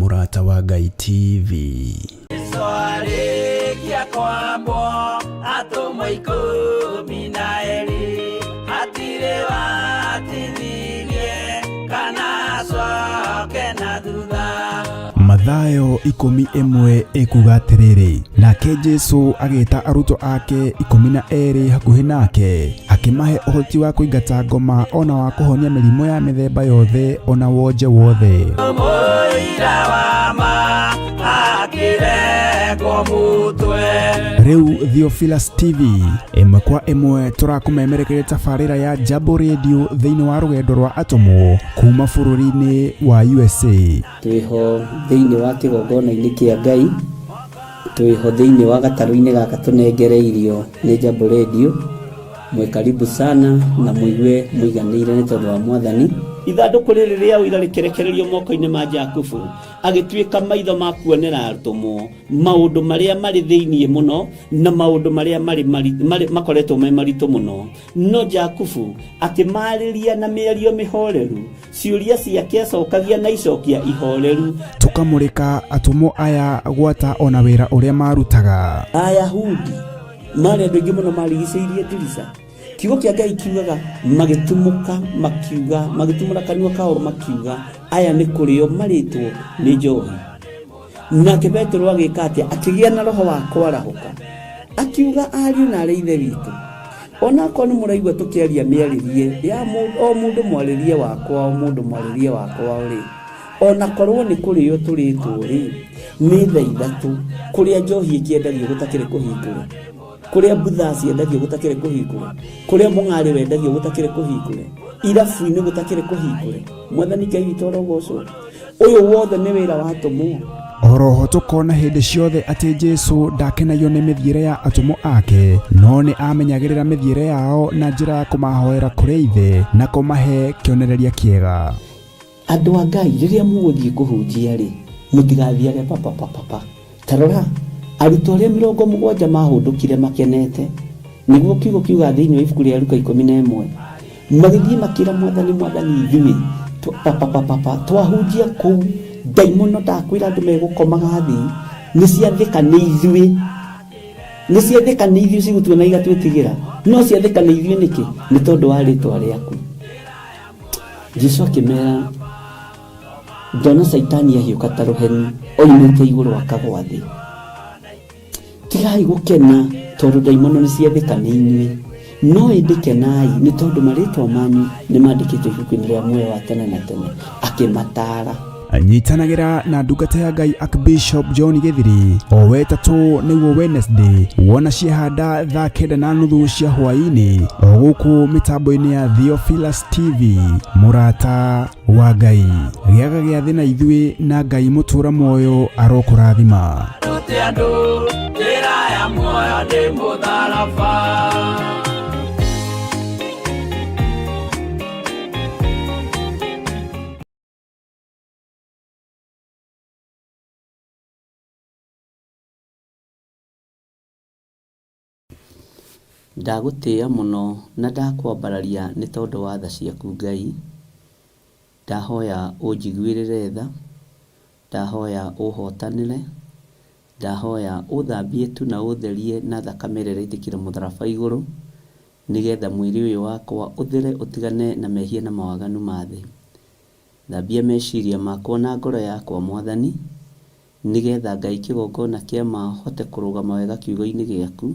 Mũrata wa Ngai TV. Jesu arĩkia kwambwo atũmwo 12 hatirĩ watithirie kana acoke na thutha. Mathayo 11 ĩkuga atĩrĩrĩ, nake Jesu agĩta arutwo ake 12 hakuhĩ nake, akĩmahe ũhoti wa kũingata ngoma ona wa kũhonia mĩrimũ ya mĩthemba yothe ona wonje wothe. Mũira wa ma akĩrengwo mũtwe. Rĩu Theophilus TV ĩmwe kwa ĩmwe tũrakũmemerekeria tabarĩra ya Jambo Radio thĩinĩ wa rũgendo rwa atũmwo kuma bũrũri-inĩ wa USA. Twĩho thĩinĩ wa kĩgongona-inĩ kĩa Ngai, twĩho thĩinĩ wa gatarũ-inĩ gaka tũnengereirio nĩ Jambo Radio. Mwĩ karibu sana na mũigue mũiganĩire nĩ tondũ wa Mwathani. Ithandũkũ rĩrĩ rĩa ũira rĩkĩrekererio moko-inĩ ma Jakubu, agĩtuĩka maitho ma kuonera atũmwo maũndũ marĩa marĩ thĩinĩ mũno na maũndũ marĩa marĩ makoretwo me maritũ mũno. No Jakubu akĩmaarĩria na mĩario mĩhoreru, ciũria ciake acokagia na icokia ihoreru. Tũkamũrĩka atũmwo aya gwata ona wĩra ũrĩa marutaga. Ayahudi marĩ andũ aingĩ mũno marigicĩirie ndirica. Kiugo kĩa Ngai kiugaga magĩtumũka makiuga, magĩtumũra kanua kao makiuga, aya nĩ kũrĩo marĩtwo nĩ njohi. Nake Petero agĩka atĩa? Akĩgĩa na roho wa kwarahũka, akiuga, ariũ na arĩ ithe witũ, onakorwo nĩ mũraigua tũkĩaria mĩarĩrie ya o mũndũ mwarĩrie wakwa, o mũndũ mwarĩrie wakwa rĩ, onakorwo nĩ kũrĩo tũrĩtwo rĩ, nĩ thaa ithatũ kũrĩa njohi ĩkĩendagio gũtakĩrĩ kũhingũre, kũrĩa mbutha ciendagio gũtakĩrĩ kũhingũre, kũrĩa mũng'arĩ wendagio gũtakĩrĩ kũhingũre, irabu-inĩ gũtakĩrĩ kũhingũre. Mwathani Ngai witũ arogocwo. Ũyũ wothe nĩ wĩra wa atũmwo. Oroho tũkona hĩndĩ ciothe atĩ Jesu ndakenagio nĩ mĩthiĩre ya atũmwo ake, no nĩ amenyagĩrĩra mĩthiĩre yao na njĩra ya kũmahoera kũrĩ Ithe na kũmahe kĩonereria kĩega. Andũ a Ngai, rĩrĩa mũgũthiĩ kũhunjia rĩ, mũtigathiage papapapapa. Ta rora, arutwo arĩa 70 maahũndũkire makenete, nĩguo kiugo kiugaga thĩinĩ wa ibuku rĩa Luka 11, magĩthiĩ makĩra Mwathani, Mwathani, ithuĩ papapapapa twahunjia kũu, ndaimono ndakwĩra andũ megũkomaga thĩ, nĩ ciathĩka nĩ ithuĩ, nĩ ciathĩka nĩ ithuĩ cigũtuona igatwĩtigĩra, no ciathĩka nĩ ithuĩ nĩkĩ? Nĩ tondũ wa rĩtwa rĩaku. Jesu akĩmera, ndona Caitani ahiũka ta rũheni oimĩte igũrũ akagwa thĩ. Tigai gũkena tondũ ndaimono nĩ ciathĩka nĩ inyuĩ, no ĩndĩ kenai nĩ tondũ marĩtwa manyu nĩ mandĩkĩtwo ibuku-inĩ rĩa muoyo wa tene na tene. Akĩmataara. Nyitanagĩra na ndungata ya Ngai Archbishop John Gĩthiri o wetatũ nĩguo Wednesday wona ciehanda thaa 9:30 cia hwaĩ-inĩ o gũkũ mĩtambo-inĩ ya Theophilus TV. Mũrata wa Ngai, gĩaga gĩathĩ na ithuĩ na Ngai mũtũra muoyo arokũrathima. Rute andũ njĩra ya muoyo nĩ mũtharaba. Ndagũtĩĩa mũno na ndakwambararia nĩ tondũ wa tha ciaku Ngai. Ndahoya ũnjiguĩrĩre tha, ndahoya ũhotanĩre, ndahoya ũthambie tu na ũtherie na thakame ĩrĩa ĩraitĩkire mũtharaba igũrũ, nĩgetha mwĩrĩ ũyũ wakwa ũthere ũtigane na mehia na mawaganu ma thĩ. Thambia meciria makwa na ngoro yakwa Mwathani, nĩgetha Ngai kĩgongona kĩa ma hote kũrũgama wega kiugo-inĩ gĩaku,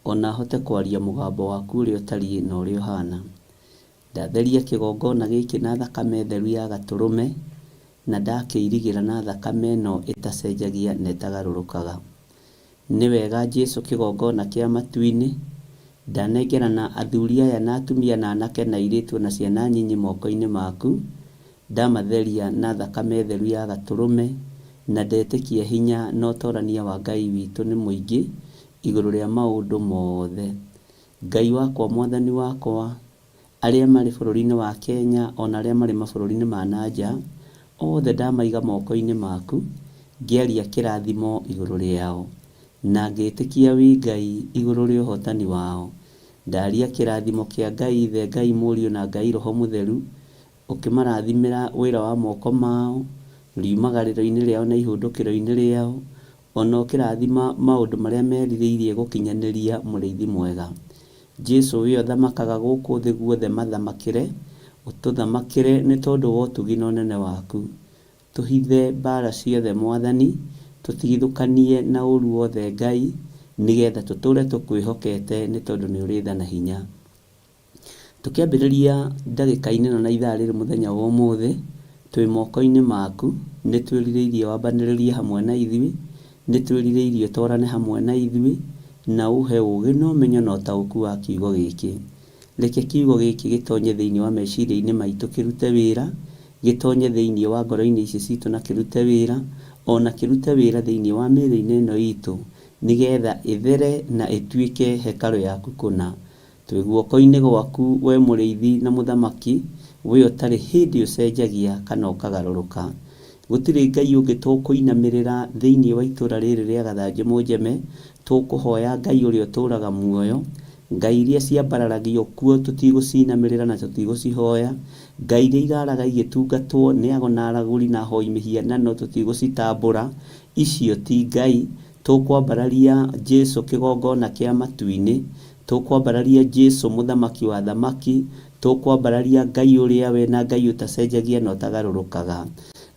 o na hote kwaria mũgambo waku ũrĩa ũtariĩ na ũrĩa ũhana. Ndatheria kĩgongona gĩkĩ na thakame theru ya Gatũrũme, na ndakĩirigĩra na thakame ĩno ĩtacenjagia na ĩtagarũrũkaga. Nĩ wega Jesu kĩgongona kĩa matu-inĩ, ndanengerana athuri aya na atumia na anake na airĩtu o na ciana nyinyi moko-inĩ maku, ndamatheria na thakame theru ya Gatũrũme, na ndetĩkia hinya na ũtorania wa Ngai witũ nĩ mũingĩ igũrũ rĩa maũndũ mothe. Ngai wakwa Mwathani wakwa, arĩa marĩ bũrũri-inĩ wa Kenya o na arĩa marĩ mabũrũri-inĩ ma na nja, othe ndamaiga moko-inĩ maku, ngĩaria kĩrathimo igũrũ rĩao, na ngĩtĩkia wĩ Ngai igũrũ rĩa ũhotani wao. Ndaria kĩrathimo kĩa Ngai Ithe, Ngai Mũriũ na Ngai Roho Mũtheru, ũkĩmarathimĩra wĩra wa moko mao, Riumagarĩro-inĩ rĩao na ihũndũkĩro-inĩ rĩao, o na ũkĩrathima maũndũ marĩa merirĩirie gũkinyanĩria Mũrĩithi mwega. Jesu we ũthamakaga gũkũ thĩ guothe mathamakĩre, ũtũthamakĩre nĩ tondũ wa ũtugi na ũnene waku. Tũhithe mbara ciothe Mwathani, tũtigithũkanie na ũru wothe Ngai, nĩgetha tũtũre tũkwĩhokete nĩ tondũ nĩ ũrĩ tha na hinya. Tũkĩambĩrĩria ndagĩka-inĩ ĩno na ithaa rĩrĩ mũthenya wa ũmũthĩ, twĩ moko-inĩ maku, nĩ twĩrirĩirie wambanĩrĩrie hamwe na ithuĩ, nĩ twĩrirĩirie ũtwarane hamwe na ithuĩ, na ũhe ũgĩ na ũmenyo na ũtaũku wa kiugo gĩkĩ. Reke kiugo gĩkĩ gĩtonye thĩinĩ wa meciria-inĩ maitũ kĩrute wĩra, gĩtonye thĩinĩ wa ngoro-inĩ ici citũ na kĩrute wĩra, o na kĩrute wĩra thĩinĩ wa mĩĩrĩ-inĩ ĩno itũ, nĩgetha ĩthere na ĩtuĩke hekarũ yaku kũna. Twĩ guoko-inĩ gwaku, wee Mũrĩithi na Mũthamaki, wee ũtarĩ hĩndĩ ũcenjagia kana ũkagarũrũka. Gũtirĩ Ngai ũngĩ tũkũinamĩrĩra thĩinĩ wa itũũra rĩrĩ rĩa Gathanjĩ Mũnjeme, tũkũhoya Ngai ũrĩa ũtũũraga muoyo. Ngai iria ciambararagio kuo tũtigũcinamĩrĩra na tũtigũcihoya. Ngai iria iraraga igĩtungatwo nĩ ago na aragũri na ahoi mĩhianano tũtigũcitambũra. Icio ti Ngai. Tũkwambararia Jesu kĩgongona kĩa matu-inĩ. Tũkwambararia Jesu mũthamaki wa athamaki, tũkwambararia Ngai ũrĩa we na Ngai ũtacenjagia na ũtagarũrũkaga.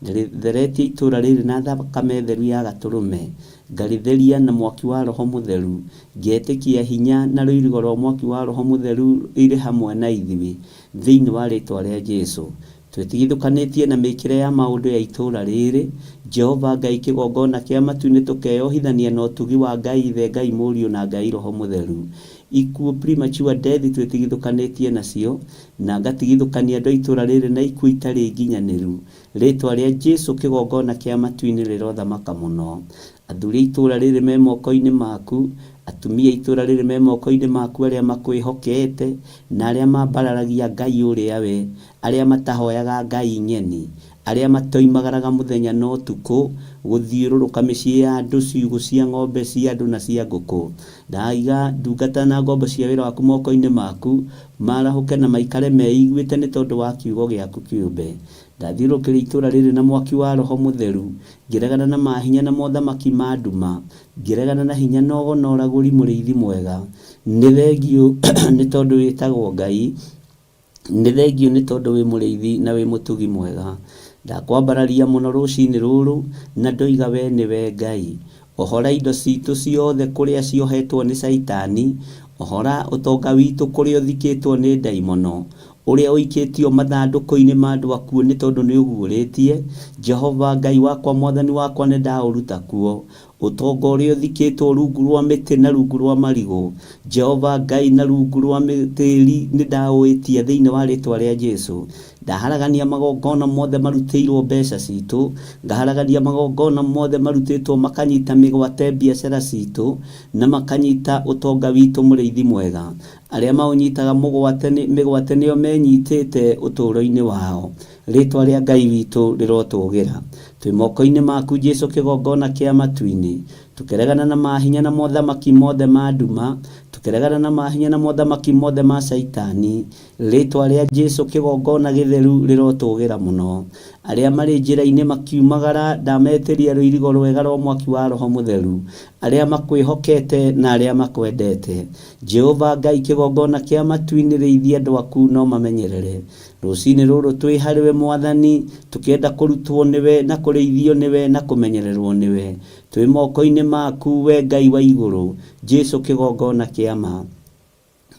Ndĩrĩtheretie itũũra rĩrĩ na thakame theru ya Gatũrũme, ngarĩtheria na mwaki wa Roho Mũtheru, ngetĩkia hinya na rũirigo rwa mwaki wa Roho Mũtheru irĩ hamwe na ithuĩ, thĩinĩ wa rĩtwa rĩa Jesu. Twĩtigithũkanĩtie na mĩkĩre ya maũndũ ya itũũra rĩrĩ, Jehova Ngai kĩgongona kĩa matu-inĩ tũkeyohithania na ũtugi wa Ngai Ithe, Ngai Mũriũ na Ngai Roho Mũtheru. Ikuũ, premature death, twĩtigithũkanĩtie nacio, na ngatigithũkania andũ a itũũra rĩrĩ na ikuũ itarĩ nginyanĩru. Rĩtwa rĩa Jesu kĩgongona kĩa matu-inĩ rĩrothamaka mũno. Athuri a itũũra rĩrĩ me moko-inĩ maku, atumia a itũũra rĩrĩ me moko-inĩ maku arĩa makwĩhokete, na arĩa mambararagia Ngai ũrĩa we, arĩa matahoyaga ngai ng'eni, arĩa matoimagaraga mũthenya na ũtukũ gũthiũrũrũka mĩciĩ ya andũ, ciugũ cia ng'ombe cia andũ na cia ngũkũ. Ndaiga ndungata na ngombo cia wĩra waku moko-inĩ maku, maarahũke na maikare meiguĩte nĩ tondũ wa kiugo gĩaku kĩũmbe. Ndathiũrũrũkĩria itũũra rĩrĩ na mwaki wa Roho Mũtheru, ngĩregana na mahinya na mothamaki ma nduma, ngĩregana na hinya na ũgo na ũragũri mũrĩithi mwega. Nĩ thengiũ nĩ tondũ wĩtagwo Ngai, nĩ thengiũ nĩ tondũ wĩ mũrĩithi na wĩ mũtugi mwega. Ndakwambararia mũno rũcinĩ rũrũ na ndoiga we nĩwe Ngai. Ohora indo citũ ciothe kũrĩa ciohetwo nĩ Caitani, ohora ũtonga witũ kũrĩa ũthikĩtwo nĩ ndaimono, ũrĩa ũikĩtio mathandũkũ-inĩ ma andũ akuũ nĩ tondũ nĩ ũguũrĩtie, Jehova Ngai wakwa Mwathani wakwa nĩ ndaũruta kuo. Ũtonga ũrĩa ũthikĩtwo rungu rwa mĩtĩ na rungu rwa marigũ, Jehova Ngai na rungu rwa tĩri nĩ ndaũĩtia thĩinĩ wa rĩtwa rĩa Jesu. Ndaharagania magongona mothe marutĩirwo mbeca citũ, ngaharagania magongona mothe marutĩtwo makanyita mĩgwate biacara citũ na makanyita ũtonga witũ mũrĩithi mwega. Arĩa maũnyitaga mũgwate mĩgwate nĩo menyitĩte ũtũũro-inĩ wao. Rĩtwa rĩa Ngai witũ rĩrotũgĩra. Twĩ moko-inĩ maku Jesu kĩgongona kĩa matu-inĩ. Tũkĩregana na mahinya na mothamaki mothe ma nduma, tũkĩregana na mahinya na mothamaki mothe ma Caitani. Rĩtwa rĩa Jesu kĩgongona gĩtheru rĩrotũgĩra mũno. Arĩa marĩ njĩra-inĩ makiumagara ndametĩria rũirigo rwega rwa mwaki wa Roho Mũtheru. Arĩa makwĩhokete na arĩa makwendete. Jehova Ngai kĩgongona kĩa matu-inĩ rĩithia andũ aku na ũmamenyerere. Rũcinĩ rũrũ twĩ harĩwe Mwathani, tũkĩenda kũrutwo nĩwe na kũrĩithio nĩwe na kũmenyererwo nĩwe. Twĩ moko-inĩ maku we Ngai wa igũrũ, Jesu kĩgongona kĩa ma.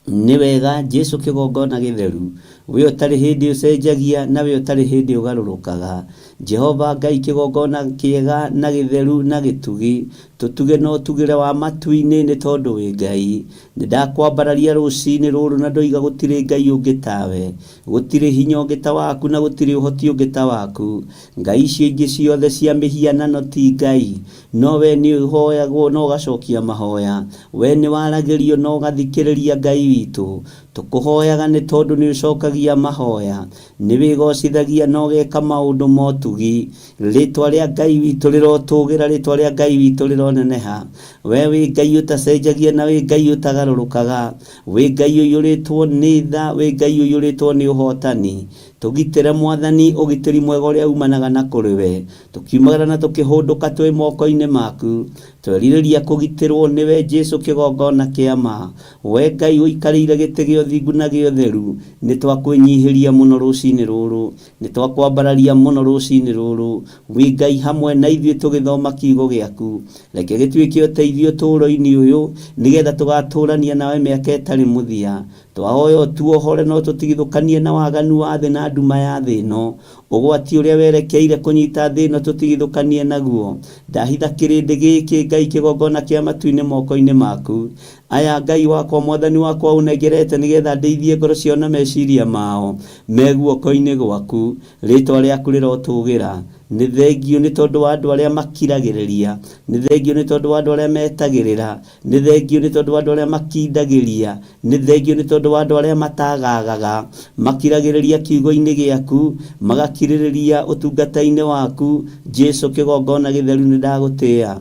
Nĩ wega Jesu kĩgongona gĩtheru, we ũtarĩ hĩndĩ ũcenjagia na we ũtarĩ hĩndĩ ũgarũrũkaga. Jehova Ngai kĩgongona kĩega na gĩtheru na gĩtugi, tũtuge na ũtugĩre wa matu-inĩ nĩ tondũ wĩ Ngai. Nĩ ndakwambararia rũcinĩ rũrũ na ndoiga gũtirĩ Ngai ũngĩ tawe, gũtirĩ hinya ũngĩ ta waku na gũtirĩ ũhoti ũngĩ ta waku. Ngai icio ingĩ ciothe cia mĩhianano ti Ngai, no we nĩ ũhoyagwo na ũgacokia mahoya. We nĩ waragĩrio na ũgathikĩrĩria Ngai witũ. Tũkũhoyaga nĩ tondũ nĩ ũcokagia mahoya. Nĩ wĩgocithagia na ũgeka maũndũ ma ũtugi. Rĩtwa rĩa Ngai witũ rĩrotũgĩra, rĩtwa rĩa Ngai witũ rĩroneneha. We wĩ Ngai ũtacenjagia na wĩ Ngai ũtagarũrũkaga. Wĩ Ngai ũiyũrĩtwo nĩ tha, wĩ Ngai ũiyũrĩtwo nĩ ũhotani. Tũgitĩre Mwathani ũgitĩri mwega ũrĩa umanaga na kũrĩ we. Tũkiumagara na tũkĩhũndũka twĩ moko-inĩ maku. Twerirĩria kũgitĩrwo nĩwe Jesu kĩgongona kĩa ma. We Ngai ũikarĩire gĩtĩ gĩa ũthingu na gĩa ũtheru, nĩ twakwĩnyihĩria mũno rũcinĩ rũrũ. Nĩ twakwambararia mũno rũcinĩ rũrũ. Wĩ Ngai hamwe na ithuĩ tũgĩthoma kiugo gĩaku. Reke gĩtuĩke ũteithio ũtũũro-inĩ ũyũ, nĩgetha tũgatũũrania nawe mĩaka ĩtarĩ mũthia. Twahoya ũtuohore na ũtũtigithũkanie na waganu wa thĩ na nduma ya thĩ ĩno. Ũgwati ũrĩa werekeire kũnyita thĩ ĩno tũtigithũkanie naguo. Ndahitha kĩrĩndĩ gĩkĩ Ngai kĩgongona kĩa matu-inĩ moko-inĩ maku. Aya Ngai wakwa Mwathani wakwa ũnengerete nĩgetha ndĩithie ngoro ciao na meciria mao me guoko-inĩ gwaku. Rĩtwa rĩaku rĩrotũgĩra. Nĩ thengiũ nĩ tondũ wa andũ arĩa makiragĩrĩria. Nĩ thengiũ nĩ tondũ wa andũ arĩa metagĩrĩra. Nĩ thengiũ nĩ tondũ wa andũ arĩa makindagĩria. Nĩ thengiũ nĩ tondũ wa andũ arĩa matagagaga. Makiragĩrĩria kiugo-inĩ gĩaku, magakirĩrĩria ũtungata-inĩ waku. Jesu kĩgongona gĩtheru nĩ ndagũtĩa.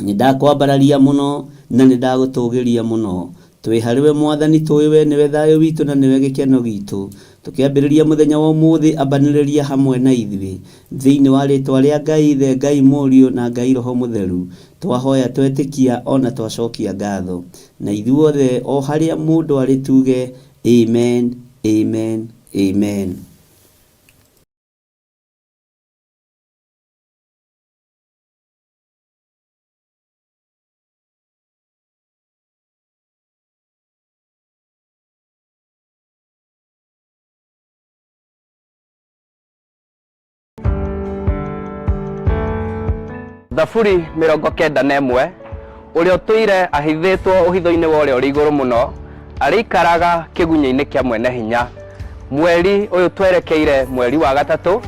Nĩ ndakwambararia mũno na nĩ ndagũtũgĩria mũno. Twĩ harĩ we Mwathani tũĩ we nĩwe thayũ witũ na nĩwe gĩkeno gitũ. Tũkĩambĩrĩria mũthenya wa ũmũthĩ ambanĩrĩria hamwe na ithuĩ. Thĩinĩ wa rĩtwa rĩa Ngai Ithe, Ngai Mũriũ na Ngai Roho Mũtheru, twahoya twetĩkia ona twacokia ngatho. Na ithuothe o harĩa mũndũ arĩ tuge Amen, Amen, Amen. Thaburi 91 ũrĩa ũtũire ahithĩtwo ũhitho-inĩ wa ũrĩa ũrĩ igũrũ mũno arĩikaraga kĩgunyĩ-inĩ kĩa mwene hinya. Mweri ũyũ twerekeire mweri wa gatatũ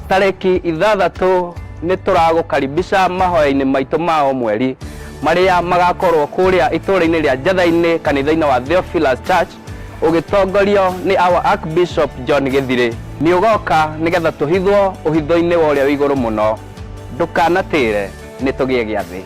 tarĩki 6 nĩ tũragũkaribisha mahoya-inĩ maitũ ma o mweri marĩa magakorwo kũrĩa itũũra-inĩ rĩa Njatha-inĩ kanitha-inĩ wa Theophilus Church ũgĩtongorio nĩ our Archbishop John Gĩthirĩ. Nĩ ũgoka nĩgetha tũhithwo ũhitho-inĩ wa ũrĩa wĩ igũrũ mũno. Ndũkanatĩre nĩ tũgĩe gĩathĩ.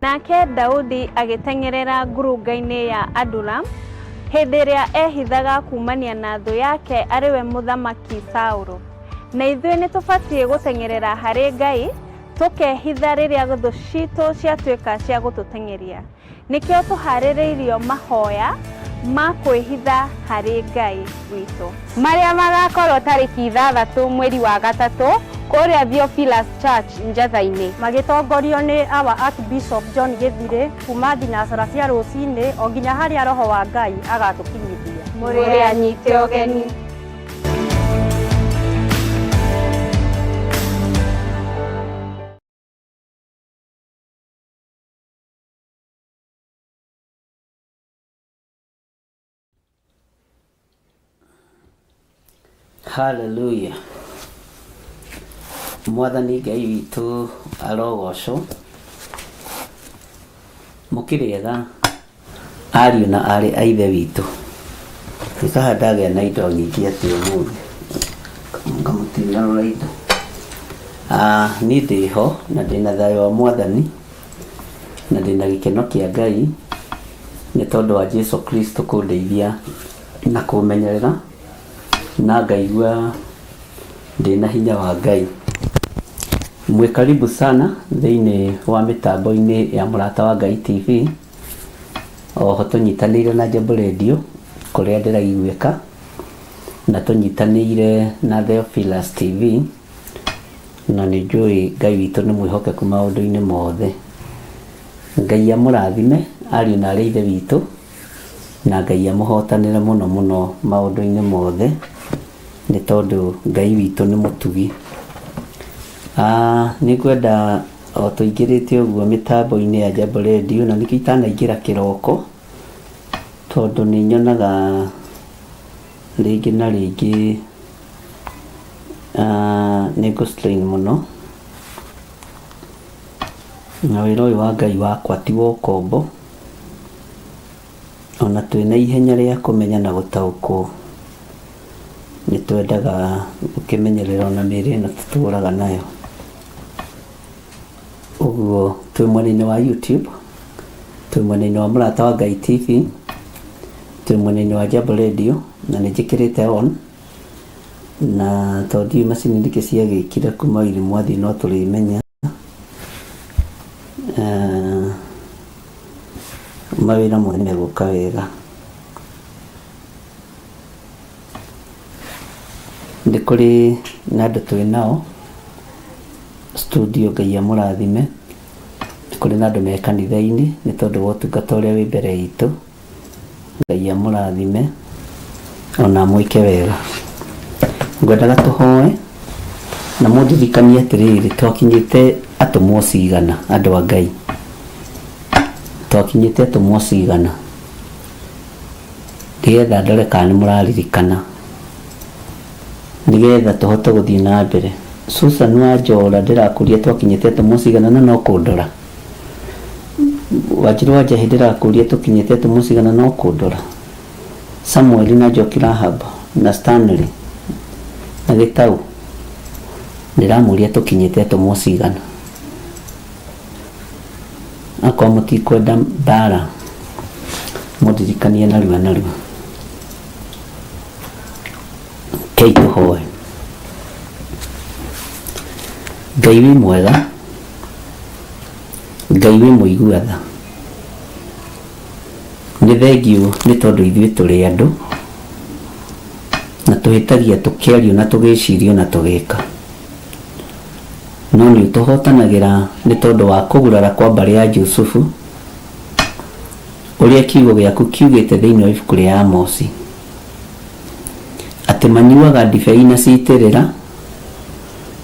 Nake Daudi agĩteng'erera ngurunga-inĩ ya Adulamu hĩndĩ ĩrĩa ehithaga kumania na thũ yake arĩ we Mũthamaki Saũlũ. Na ithuĩ nĩ tũbatiĩ gũteng'erera harĩ Ngai tũkehitha rĩrĩa thũ citũ ciatuĩka cia gũtũteng'eria. Nĩkĩo tũharĩrĩirio mahoya ma kwĩhitha harĩ Ngai witũ. Marĩa magakorwo tarĩki 6 mweri wa gatatũ kũrĩa Theophilus Church Njatha-inĩ. Magĩtongorio nĩ our Archbishop John Gĩthirĩ kuma thinacara cia rũcinĩ o nginya harĩa Roho wa Ngai agatũkinyithia. Mũrĩ anyite ũgeni. Hallelujah. Mwathani Ngai witũ arogocwo. Mũkĩrĩ ega ariũ na aarĩ a Ithe witũ. Nĩ ndagĩa na indo nyingĩ atĩ ũmũthĩ. Ngamũtinarora indo. Ah, niĩ ndĩho na ndĩna thayũ wa Mwathani na ndĩna gĩkeno kĩa Ngai nĩ tondũ wa Jesu Kristo kũndeithia na kũmenyerera na ngaigua ndĩna hinya wa Ngai. Mwĩ karibu sana thĩinĩ wa mĩtambo-inĩ ya Mũrata wa Ngai TV oho tũnyitanĩire na Jambo Radio kũrĩa ndĩraiguĩka na tũnyitanĩire na Theophilus TV na nĩ njũĩ Ngai witũ nĩ mwĩhokeku maũndũ-inĩ mothe. Ngai amũrathime ariũ na aarĩ a Ithe witũ na Ngai amũhotanĩre mũno mũno maũndũ-inĩ mothe nĩ tondũ Ngai witũ nĩ mũtugi. Nĩ ngwenda o tũingĩrĩte ũguo mĩtambo-inĩ ya Jambo Radio na nĩkĩo itanaingĩra kĩroko tondũ nĩ nyonaga rĩngĩ na rĩngĩ nĩ ngũ strain mũno na wĩra ũyũ wa Ngai wakwa ti wa ũkombo ona twĩna ihenya rĩa kũmenya na gũtaũkwo. Nĩ twendaga gũkĩmenyerera ona mĩĩrĩ ĩno tũtũraga nayo. Ũguo twĩ mwena-inĩ wa YouTube, twĩ mwena-inĩ wa Mũrata wa Ngai TV, twĩ mwena-inĩ wa Jambo Radio na nĩ njĩkĩrĩte on na tondũ ndiũĩ macini nĩkĩ ciagĩkire kuma iri mwathiĩ no tũrĩmenya. Eh, mawĩra mothe nĩmegũka wega. Nĩ kũrĩ na andũ twĩ nao studio Ngai amũrathime. Nĩ kũrĩ na andũ me kanitha-inĩ nĩ tondũ wa ũtungata ũrĩa wĩ mbere itũ. Ngai amũrathime ona amwĩke wega. Ngwendaga tũhoe na mũndirikanie atĩrĩrĩ, twakinyĩte atũmwo cigana andũ a Ngai? Twakinyĩte atũmwo cigana? Nĩgetha ndore kana nĩ mũraririkana, nĩgetha tũhote gũthiĩ na mbere. Susan wa Njora ndĩrakũria twakinyĩte atũmwo cigana na no kũndora. Wanjirũ wa Njahĩ ndĩrakũria tũkinyĩte atũmwo cigana no kũndora. Samuel na Njoki Rahab na Stanley na Gĩtau ndĩramũria tũkinyĩte atũmwo cigana. Akorwo mũtikwenda mbara mũndirikanie narua narua. Rekei tũhoe. Ngai wĩ mwega, Ngai wĩ mũigua tha, nĩ thengiũ nĩ tondũ ithuĩ tũrĩ andũ na tũhĩtagia tũkĩario na tũgĩcirio na tũgĩka. No nĩ ũtũhotanagĩra nĩ tondũ wa kũgurara kwa mbarĩ ya Jusufu, ũrĩa kiugo gĩaku kiugĩte thĩinĩ wa ibuku rĩa Amosi, atĩ manyuaga ndibei na citĩrĩra,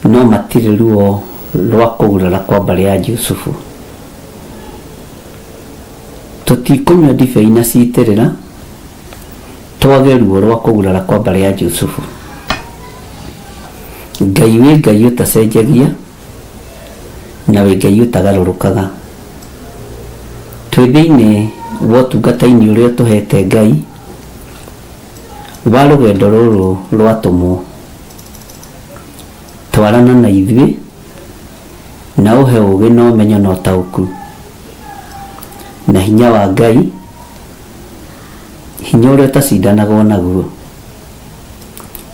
no matirĩ ruo rwa kũgurara kwa mbarĩ ya Jusufu. Tũtikũnyua ndibei na citĩrĩra, twage ruo rwa kũgurara kwa mbarĩ ya Jusufu. Ngai wĩ Ngai ũtacenjagia na wĩ Ngai ũtagarũrũkaga. Twĩ thĩinĩ wa ũtungata-inĩ ũrĩa ũtũhete Ngai wa rũgendo rũrũ rwa atũmwo. Twarana na ithuĩ na ũhe ũgĩ na ũmenyo na ũtaũku na hinya wa Ngai, hinya ũrĩa ũtacindanagwo naguo.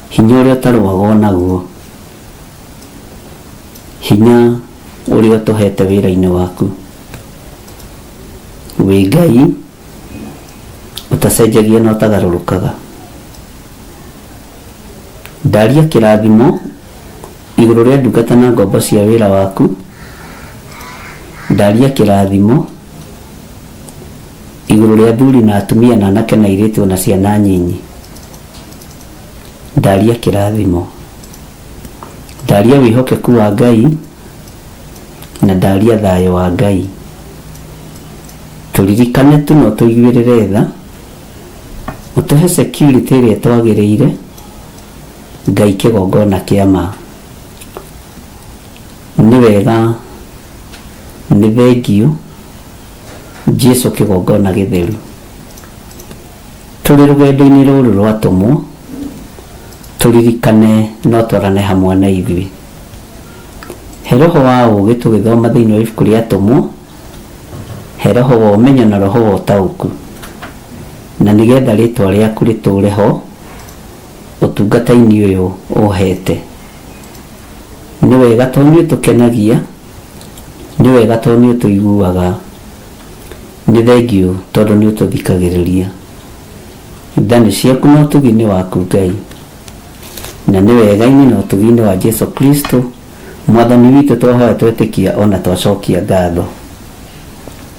Hinya ũrĩa ũtarũagwo naguo, hinya ũrĩa ũtũhete wĩra-inĩ waku. Wĩ Ngai ũtacenjagia na ũtagarũrũkaga. Ndaria kĩrathimo igũrũ rĩa ndungata na ngombo cia wĩra waku. Ndaria kĩrathimo igũrũ rĩa athuri na atumia na anake na airĩtu ona ciana nyinyi. Ndaria kĩrathimo. Ndaria wĩhokeku wa Ngai na ndaria thayũ wa Ngai. Tũririkane tu na ũtũiguĩrĩre tha, ũtũhe security ĩrĩa ĩtwagĩrĩire, Ngai kĩgongona kĩa ma. Nĩ wega, nĩ thengiũ, Jesu kĩgongona gĩtheru. Tũrĩ rũgendo-inĩ rũrũ rwa atũmwo, tũririkane na ũtwarane hamwe na ithuĩ. He roho wa ũũgĩ tũgĩthoma thĩinĩ wa ibuku rĩa atũmwo, he roho wa ũmenyo na roho wa ũtaũku, na nĩgetha rĩtwa rĩaku rĩtũũre ho ũtungata-inĩ ũyũ ũhete. Nĩ wega tondũ nĩ ũtũkenagia, nĩ wega tondũ nĩ ũtũiguaga. Nĩ thengiũ tondũ nĩ ũtũthikagĩrĩria. Tha nĩ ciaku na ũtugi nĩ waku Ngai. Na nĩ wega-inĩ na ũtugi-inĩ wa Jesu Kristo Mwathani witũ twahoya twetĩkia o na twacokia ngatho.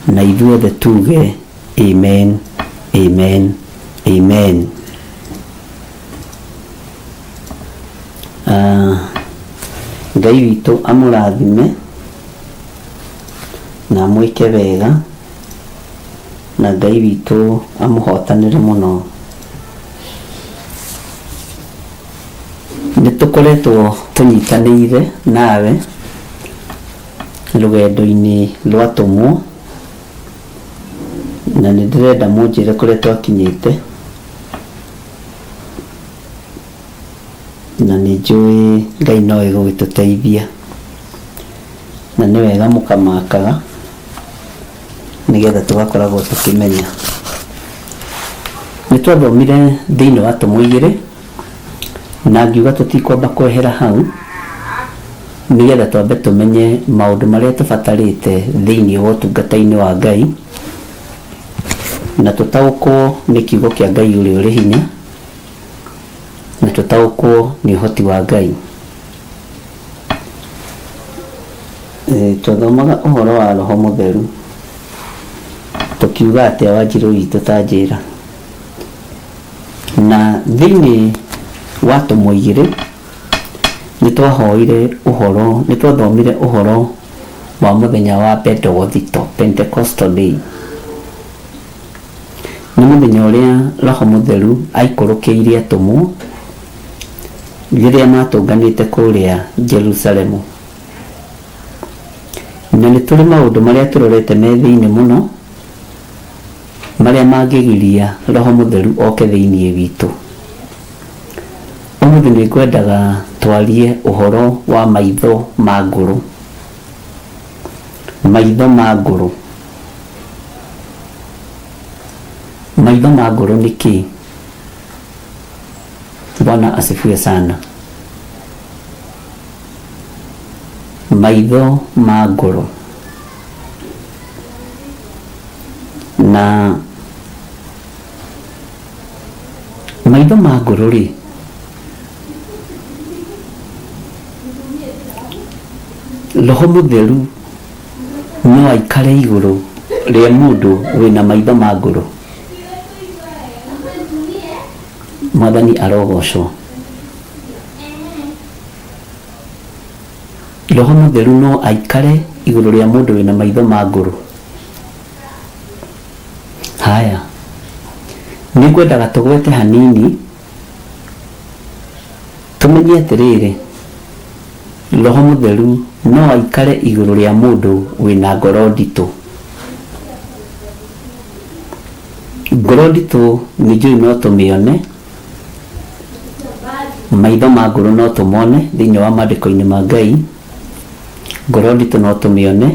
Na ithuothe tuge Amen, Amen, Amen. Ah, Ngai witũ amũrathime na amwĩke wega na Ngai witũ amũhotanĩre mũno. Nĩ tũkoretwo tũnyitanĩire nawe rũgendo-inĩ rwa atũmwo na nĩ ndĩrenda mũnjĩre kũrĩa twakinyĩte. Na nĩ njũĩ Ngai no egũgĩtũteithia. Na nĩ wega mũkamakaga nĩgetha tũgakoragwo tũkĩmenya. Nĩ twathomire thĩinĩ wa Atũmwo igĩrĩ na ngiuga tũtikwamba kwehera hau nĩgetha twambe tũmenye maũndũ marĩa tũbatarĩte thĩinĩ wa ũtungata-inĩ wa Ngai na tũtaũkwo nĩ kiugo kĩa Ngai ũrĩa ũrĩ hinya na tũtaũkwo nĩ ũhoti wa Ngai. Twathomaga ũhoro wa Roho Mũtheru tũkiuga atĩa Wanjirũ witũ ta njĩra? Na thĩinĩ wa Atũmwo igĩrĩ nĩ twahoire ũhoro, nĩ twathomire ũhoro wa mũthenya wa Bendegothito, Pentecostal day. Nĩ mũthenya ũrĩa Roho Mũtheru aikũrũkĩire atũmwo rĩrĩa matũnganĩte kũrĩa Jerusalemu. Na nĩ tũrĩ maũndũ marĩa tũrorete me thĩinĩ mũno marĩa mangĩgiria Roho Mũtheru oke thĩinĩ witũ. Ũmũthĩ nĩ ngwendaga twarie ũhoro wa maitho ma ngũrũ. Maitho ma ngũrũ. Maitho ma ngũrũ nĩ kĩĩ? Bwana asifiwe sana. Maitho ma ngũrũ. Na maitho ma ngũrũ rĩ, Roho Mũtheru no aikare igũrũ rĩa mũndũ wĩna maitho ma ngũrũ? Mwathani arogocwo. Roho Mũtheru no aikare igũrũ rĩa mũndũ wĩna maitho ma ngũrũ? Haya, nĩngwendaga tũgwete hanini tũmenye atĩrĩrĩ, Roho Mũtheru no aikare igũrũ rĩa mũndũ wĩna ngoro nditũ. Ngoro nditũ nĩ njũĩ no tũmĩone, maitho ma ngoro no tũmone thĩinĩ wa maandĩko-inĩ ma Ngai, ngoro nditũ no tũmĩone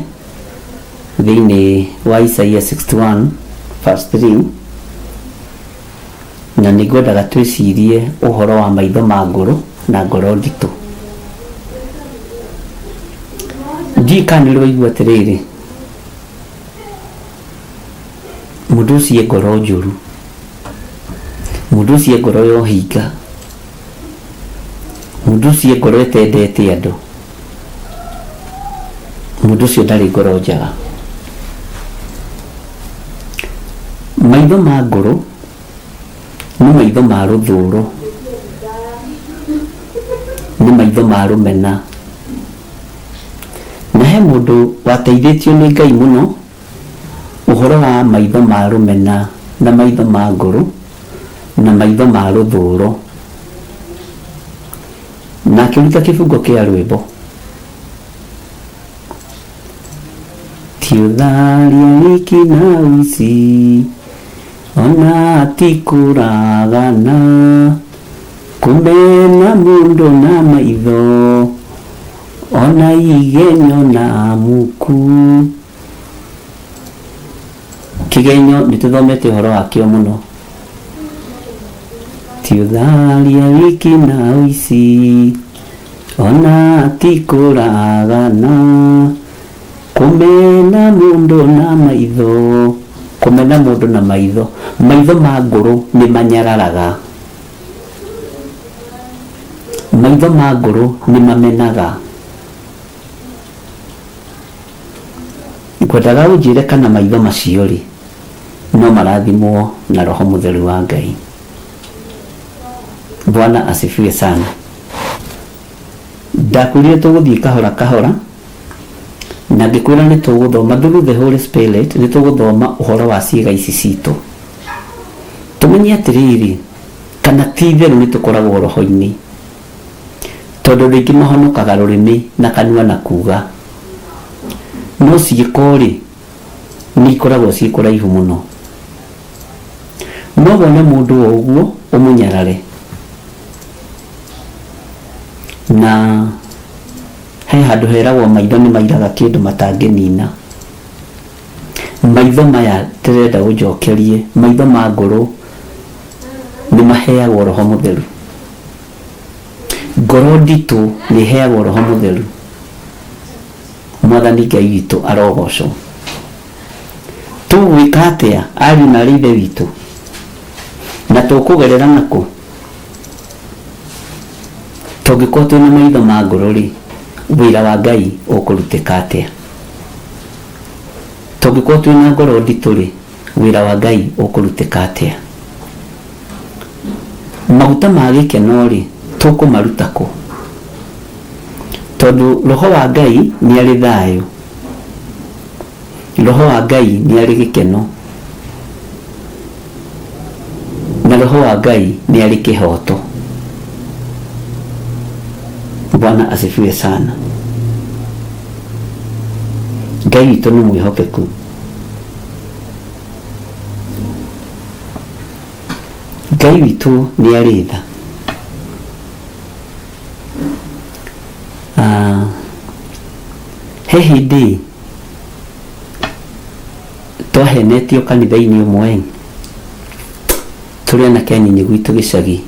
thĩinĩ wa Isaia 61 verse 3, na nĩ ngwendaga twĩcirie ũhoro wa maitho ma ngoro na ngoro nditũ. Ndiũĩ kana nĩ ũrĩ waigua atĩrĩrĩ, mũndũ ũcio e ngoro njũru, mũndũ ũcio e ngoro ya ũhinga, mũndũ ũcio e ngoro ĩtendete andũ, mũndũ ũcio ndarĩ ngoro njega. Maitho ma ngoro nĩ maitho ma rũthũro, nĩ maitho ma rũmena. Na he mũndũ wateithĩtio nĩ Ngai mũno ũhoro wa maitho ma rũmena na maitho ma ngoro na maitho ma rũthũro, na akĩruta kĩbungo kĩa rwĩmbo. Ti ũtharia wiki na ũici, ona ti kũragana, kũmena mũndũ na maitho, ona igenyo na muku. Kĩgenyo nĩ tũthomete ũhoro wakĩo mũno. Ti ũtharia wiki na ũici, ona ti kũragana, kũmena mũndũ na maitho, kũmena mũndũ na maitho. Maitho ma ngũrũ nĩ manyararaga. Maitho ma ngũrũ nĩ mamenaga. Ngwendaga ũnjĩre kana maitho macio-rĩ, no marathimwo na Roho Mũtheru wa Ngai. Bwana asifiwe sana. Ndakwĩrire tũgũthiĩ kahora kahora, na ngĩkwĩra nĩ tũgũthoma through the Holy Spirit, nĩ tũgũthoma ũhoro wa ciĩga ici citũ. Tũmenye atĩrĩrĩ, kana ti itherũ nĩ tũkoragwo roho-inĩ. Tondũ andũ aingĩ mahonokaga rũrĩmĩ na kanua na kuuga, no ciĩko-rĩ, nĩ ikoragwo ciĩ kũraihu mũno. No wone mũndũ o ũguo ũmũnyarare. Na he handũ heragwo maitho nĩ mairaga kĩndũ matangĩnina. Maitho maya ndĩrenda ũnjokerie, maitho ma ngoro nĩ maheagwo roho mũtheru. Ngoro nditũ nĩ ĩheagwo roho mũtheru. Mwathani Ngai witũ arogocwo. Tũgwĩka atĩa ariũ na arĩ ithe witũ? Na tũkũgerera nakũ? Tũngĩkorwo twĩna maitho ma ngoro-rĩ, wĩra wa Ngai ũkũrutĩka atĩa? Tũngĩkorwo twĩna ngoro nditũ-rĩ, wĩra wa Ngai ũkũrutĩka atĩa? Maguta ma gĩkeno-rĩ, tũkũmaruta kũ? Tondũ Roho wa Ngai nĩ arĩ thayũ. Roho wa Ngai nĩ arĩ gĩkeno. Na Roho wa Ngai nĩ arĩ kĩhoto. Bwana asifiwe sana. Ngai witũ nĩ mwĩhokeku. Ngai witũ nĩ arĩ tha. Ah, he hĩndĩ twahenetio kanitha-inĩ ũmwe tũrĩ anake anyinyi gwitũ gĩcagi.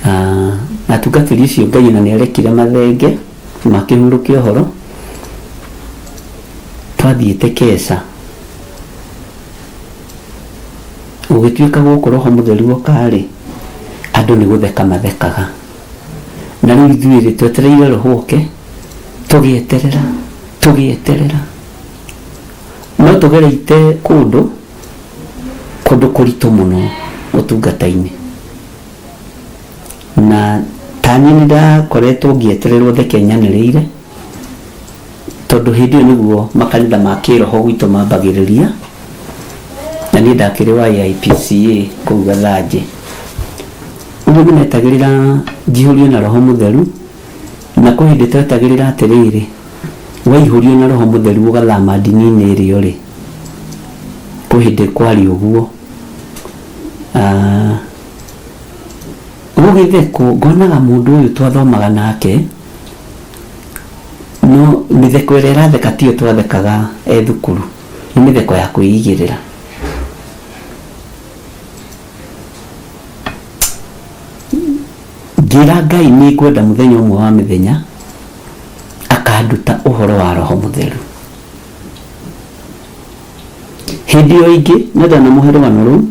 Ah, na atungatĩri ũcio Ngai ona nĩ arekire mathenge makĩhurũkia ũhoro twathiĩte keca Gũgĩtuĩka gũkũ Roho Mũtheru oka-rĩ, andũ nĩ gũtheka mathekaga. Na rĩu ithuĩ-rĩ, twetereire Roho oke, tũgĩeterera, tũgĩeterera. No tũgereite kũndũ, kũndũ kũritũ mũno ũtungata-inĩ. Na taniĩ nĩ ndakoretwo ngĩetererwo theke nyanĩrĩire, tondũ hĩndĩ ĩyo nĩguo makanitha ma kĩroho gwitũ mambagĩrĩria, na niĩ ndakĩrĩ wa AIPCA kũu Gathanjĩ. Ũguo nĩ metagĩrĩra njihũrio na Roho Mũtheru, na kwĩ hĩndĩ twetagĩrĩra atĩrĩrĩ, waihũrio na Roho Mũtheru ũgathama ndini-inĩ ĩrĩa ũrĩ. Kwĩ hĩndĩ kwarĩ ũguo. Ah, gũgĩthekwo, ngonaga mũndũ ũyũ twathomaga nake, No mĩtheko ĩrĩa ĩratheka tiyo twathekaga e thukuru, nĩ mĩtheko ya kwĩigĩrĩra. Ngĩra Ngai nĩ ngwenda mũthenya ũmwe wa mĩthenya akanduta ũhoro wa Roho Mũtheru. Hĩndĩ ĩyo ĩngĩ na ndanamũhe rũgano rũu,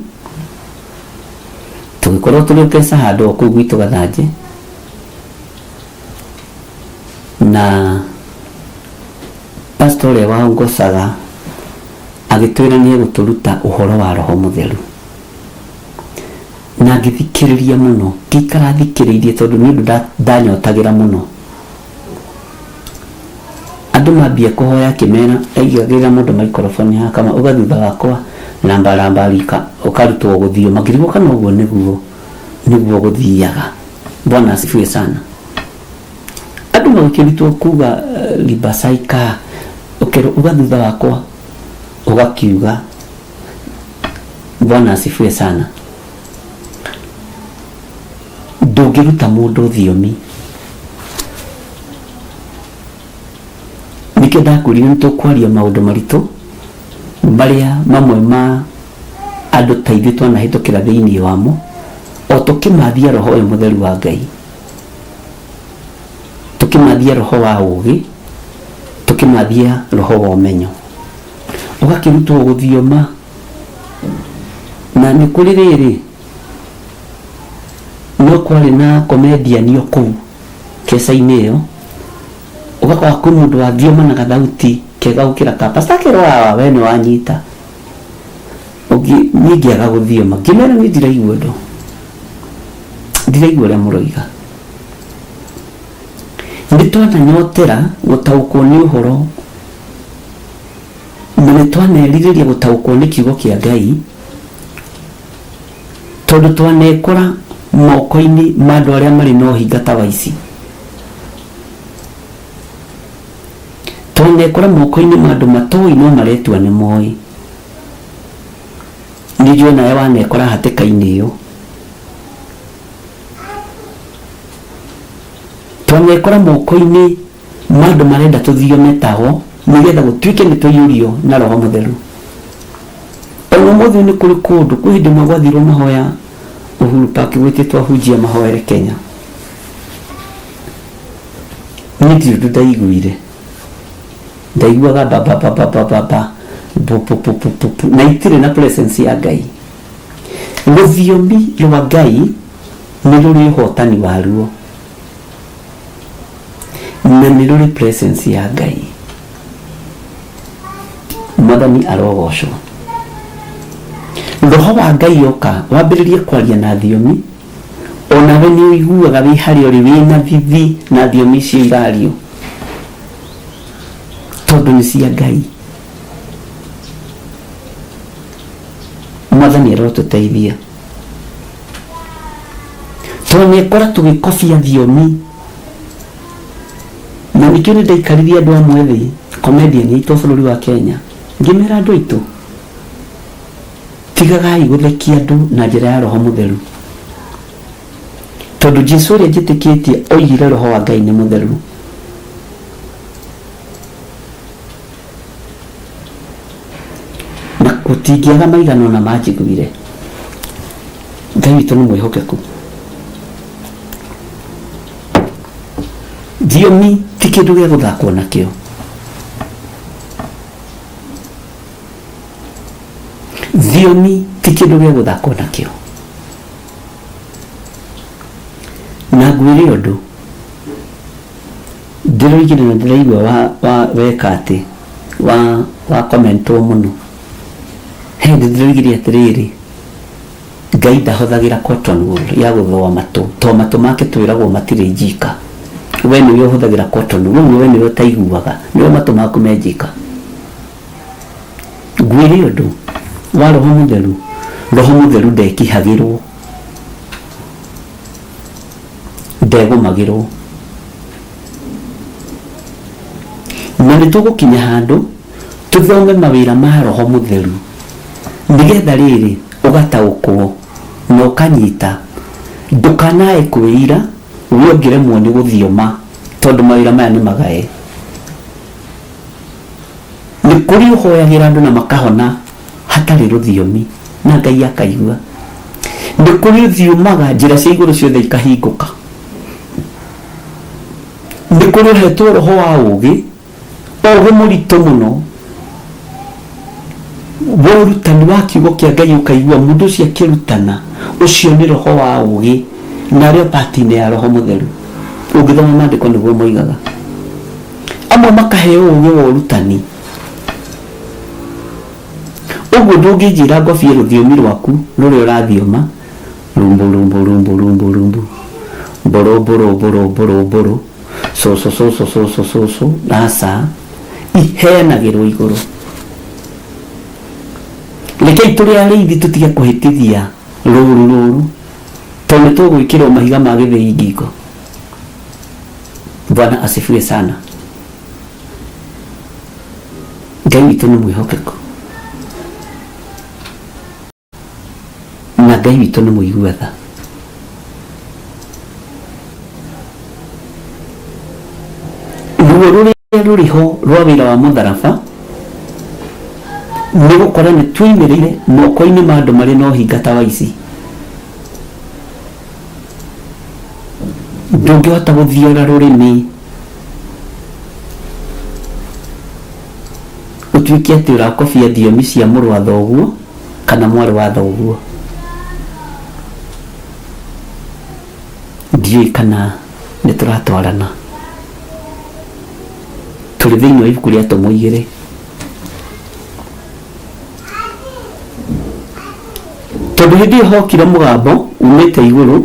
tũgĩkorwo tũrĩ ũkeca handũ o kũu gwitũ Gathanjĩ, Na pastor ũrĩa waongocaga agĩtwĩra nĩ egũtũruta ũhoro wa Roho Mũtheru. Na ngĩthikĩrĩria mũno, ngĩikara thikĩrĩirie tondũ nĩ ũndũ ndanyotagĩra mũno. Andũ mambia kũhoya akĩmera, aigagĩrĩra mũndũ maikoroboni haha akama uga thutha wakwa ramba ramba rika, ũkarutwo gũthioma. Ngĩrigwo kana ũguo nĩguo nĩguo gũthiaga. Bwana asifiwe sana. Andũ magĩkĩrutwo kuga ribasaika, ũkerwo uga thutha wakwa, ũgakiuga. Bwana asifiwe sana. Ndũngĩruta mũndũ thiomi. Nĩkĩo ndakwĩrire nĩ tũkwaria maũndũ maritũ marĩa mamwe ma andũ ta ithuĩ twanahĩtũkĩra thĩinĩ wamo, o tũkĩmathia roho ũyũ mũtheru wa Ngai, tũkĩmathia roho wa ũũgĩ, tũkĩmathia roho wa ũmenyo. Ũgakĩrutwo gũthioma, na nĩ kũrĩ rĩrĩ, no kwarĩ na comedian o kũu keca-inĩ ĩyo, ũgakora kwĩ mũndũ wathioma na gathauti kega gũkĩra ka pastor akerwo awa we nĩ wanyita. Ũngĩ niĩ ngĩaga gũthioma ngĩmera niĩ ndiraigua ũndũ, ndiraigua ũrĩa mũroiga. Nĩ twananyotera gũtaũkwo nĩ ũhoro na nĩ twanerirĩria gũtaũkwo nĩ kiugo kĩa Ngai tondũ twanekora moko-inĩ ma andũ arĩa marĩ na ũhinga ta wa ici. Twanekora moko-inĩ ma andũ matoĩ no maretua nĩ moĩ. Nĩ njũĩ nawe wanekora hatĩka-inĩ ĩyo. Twanekora moko-inĩ ma andũ marenda tũthiome tago nĩgetha gũtuĩke nĩ tũiyũrio na roho mũtheru. Ona ũmũthĩ nĩ kũrĩ kũndũ kwĩ hĩndĩ ĩmwe gwathirwo mahoya Uhuru Park gwĩtĩtwo ahunjia mahoere Kenya. Niĩ ndirĩ ũndũ ndaiguire, ndaiguaga ba ba ba ba ba ba ba bu bu bu bu bu bu na itirĩ na presence ya Ngai. Rũthiomi rwa Ngai nĩ rũrĩ ũhotani waruo na nĩ rũrĩ presence ya Ngai. Mwathani arogocwo. Roho wa Ngai oka wambĩrĩrie kwaria na thiomi, onawe nĩ ũiguaga wĩ harĩa ũrĩ wĩna thithi na thiomi icio irario, tondũ nĩ cia Ngai. Mwathani arotũteithia. Twanekora tũgĩkobia thiomi, na nĩkĩo nĩ ndaikaririe andũ amwe thĩ, comedian aitũ a bũrũri wa Kenya, ngĩmera andũ aitũ, tigagai gũthekia andũ na njĩra ya roho mũtheru, tondũ Jesu ũrĩa njĩtĩkĩtie oigire roho wa Ngai nĩ mũtheru. Na gũtingĩaga maigana ona manjiguire. Ngai witũ nĩ mwĩhokeku. Thiomi ti kĩndũ gĩa gũthakwo nakĩo. Thiomi ti kĩndũ gĩa gũthakwo nakĩo. Na ngwĩre ũndũ, ndĩroigire na ndĩraigua wa, wa weka atĩ wa wa commentwo mũno. He hĩndĩ ndĩroigire atĩrĩrĩ, Ngai ndahũthagĩra cotton wool ya gũthũa matũ, to matũ make twĩragwo matirĩ njika. We nĩwe ũhũthagĩra cotton wool, ũguo we nĩwe ũtaiguaga, nĩwe matũ maku me njika. Ngwĩre ũndũ wa roho mũtheru, roho mũtheru ndekihagĩrwo, ndegũmagĩrwo. Na nĩ tũgũkinya handũ tũthome mawĩra ma roho mũtheru, nĩgetha rĩrĩ ũgataũkwo na ũkanyita, ndũkanae kwĩira we ũngĩremwo nĩ gũthioma, tondũ mawĩra maya nĩ magae. Nĩ kũrĩ ũhoyagĩra andũ na makahona hatarĩ rũthiomi na Ngai akaigua. Nĩ kũrĩ ũthiomaga njĩra cia igũrũ ciothe ikahingũka. Nĩ kũrĩ ũhetwo roho wa ũũgĩ, ũũgĩ mũritũ mũno wa ũrutani wa kiugo kĩa Ngai, ũkaigua mũndũ ũcio akĩrutana, ũcio nĩ roho wa ũũgĩ, na arĩ o part-inĩ ya roho mũtheru. Ũngĩthoma maandĩko nĩguo moigaga. Amwe makaheo ũũgĩ wa ũrutani. Ũguo ndũngĩnjĩra ngobie rũthiomi rwaku rũrĩa ũrathioma, rumbu rumbu rumbu rumbu rumbu, mbũrũ mbũrũ mbũrũ mbũrũ mbũrũ, cũcũ cũcũ cũcũ cũcũ, aca, iheanagĩrwo igũrũ. Rekei tũrĩ arĩithi tũtige kũhĩtithia rũru rũru, tondũ nĩ tũgwĩkĩrwo mahiga ma gĩthĩi ngingo. Bwana asifiwe sana. Ngai witũ nĩ mwĩhokeku na Ngai witũ nĩ mũigua tha. Ruo rũrĩa rũrĩ ho rwa wĩra wa mũtharaba nĩ gũkora nĩ twoimĩrĩire moko-inĩ ma andũ marĩ na ũhinga ta wa ici. Ndũngĩhota gũthiora rũrĩmĩ ũtuĩke atĩ ũrakobia thiomi cia mũrũ wa thoguo kana mwarĩ wa thoguo. Ndiũĩ kana nĩ tũratwarana. Tũrĩ thĩinĩ wa ibuku rĩa Atũmwo igĩrĩ. Tondũ hĩndĩ ĩyo hokire mũgambo umĩte igũrũ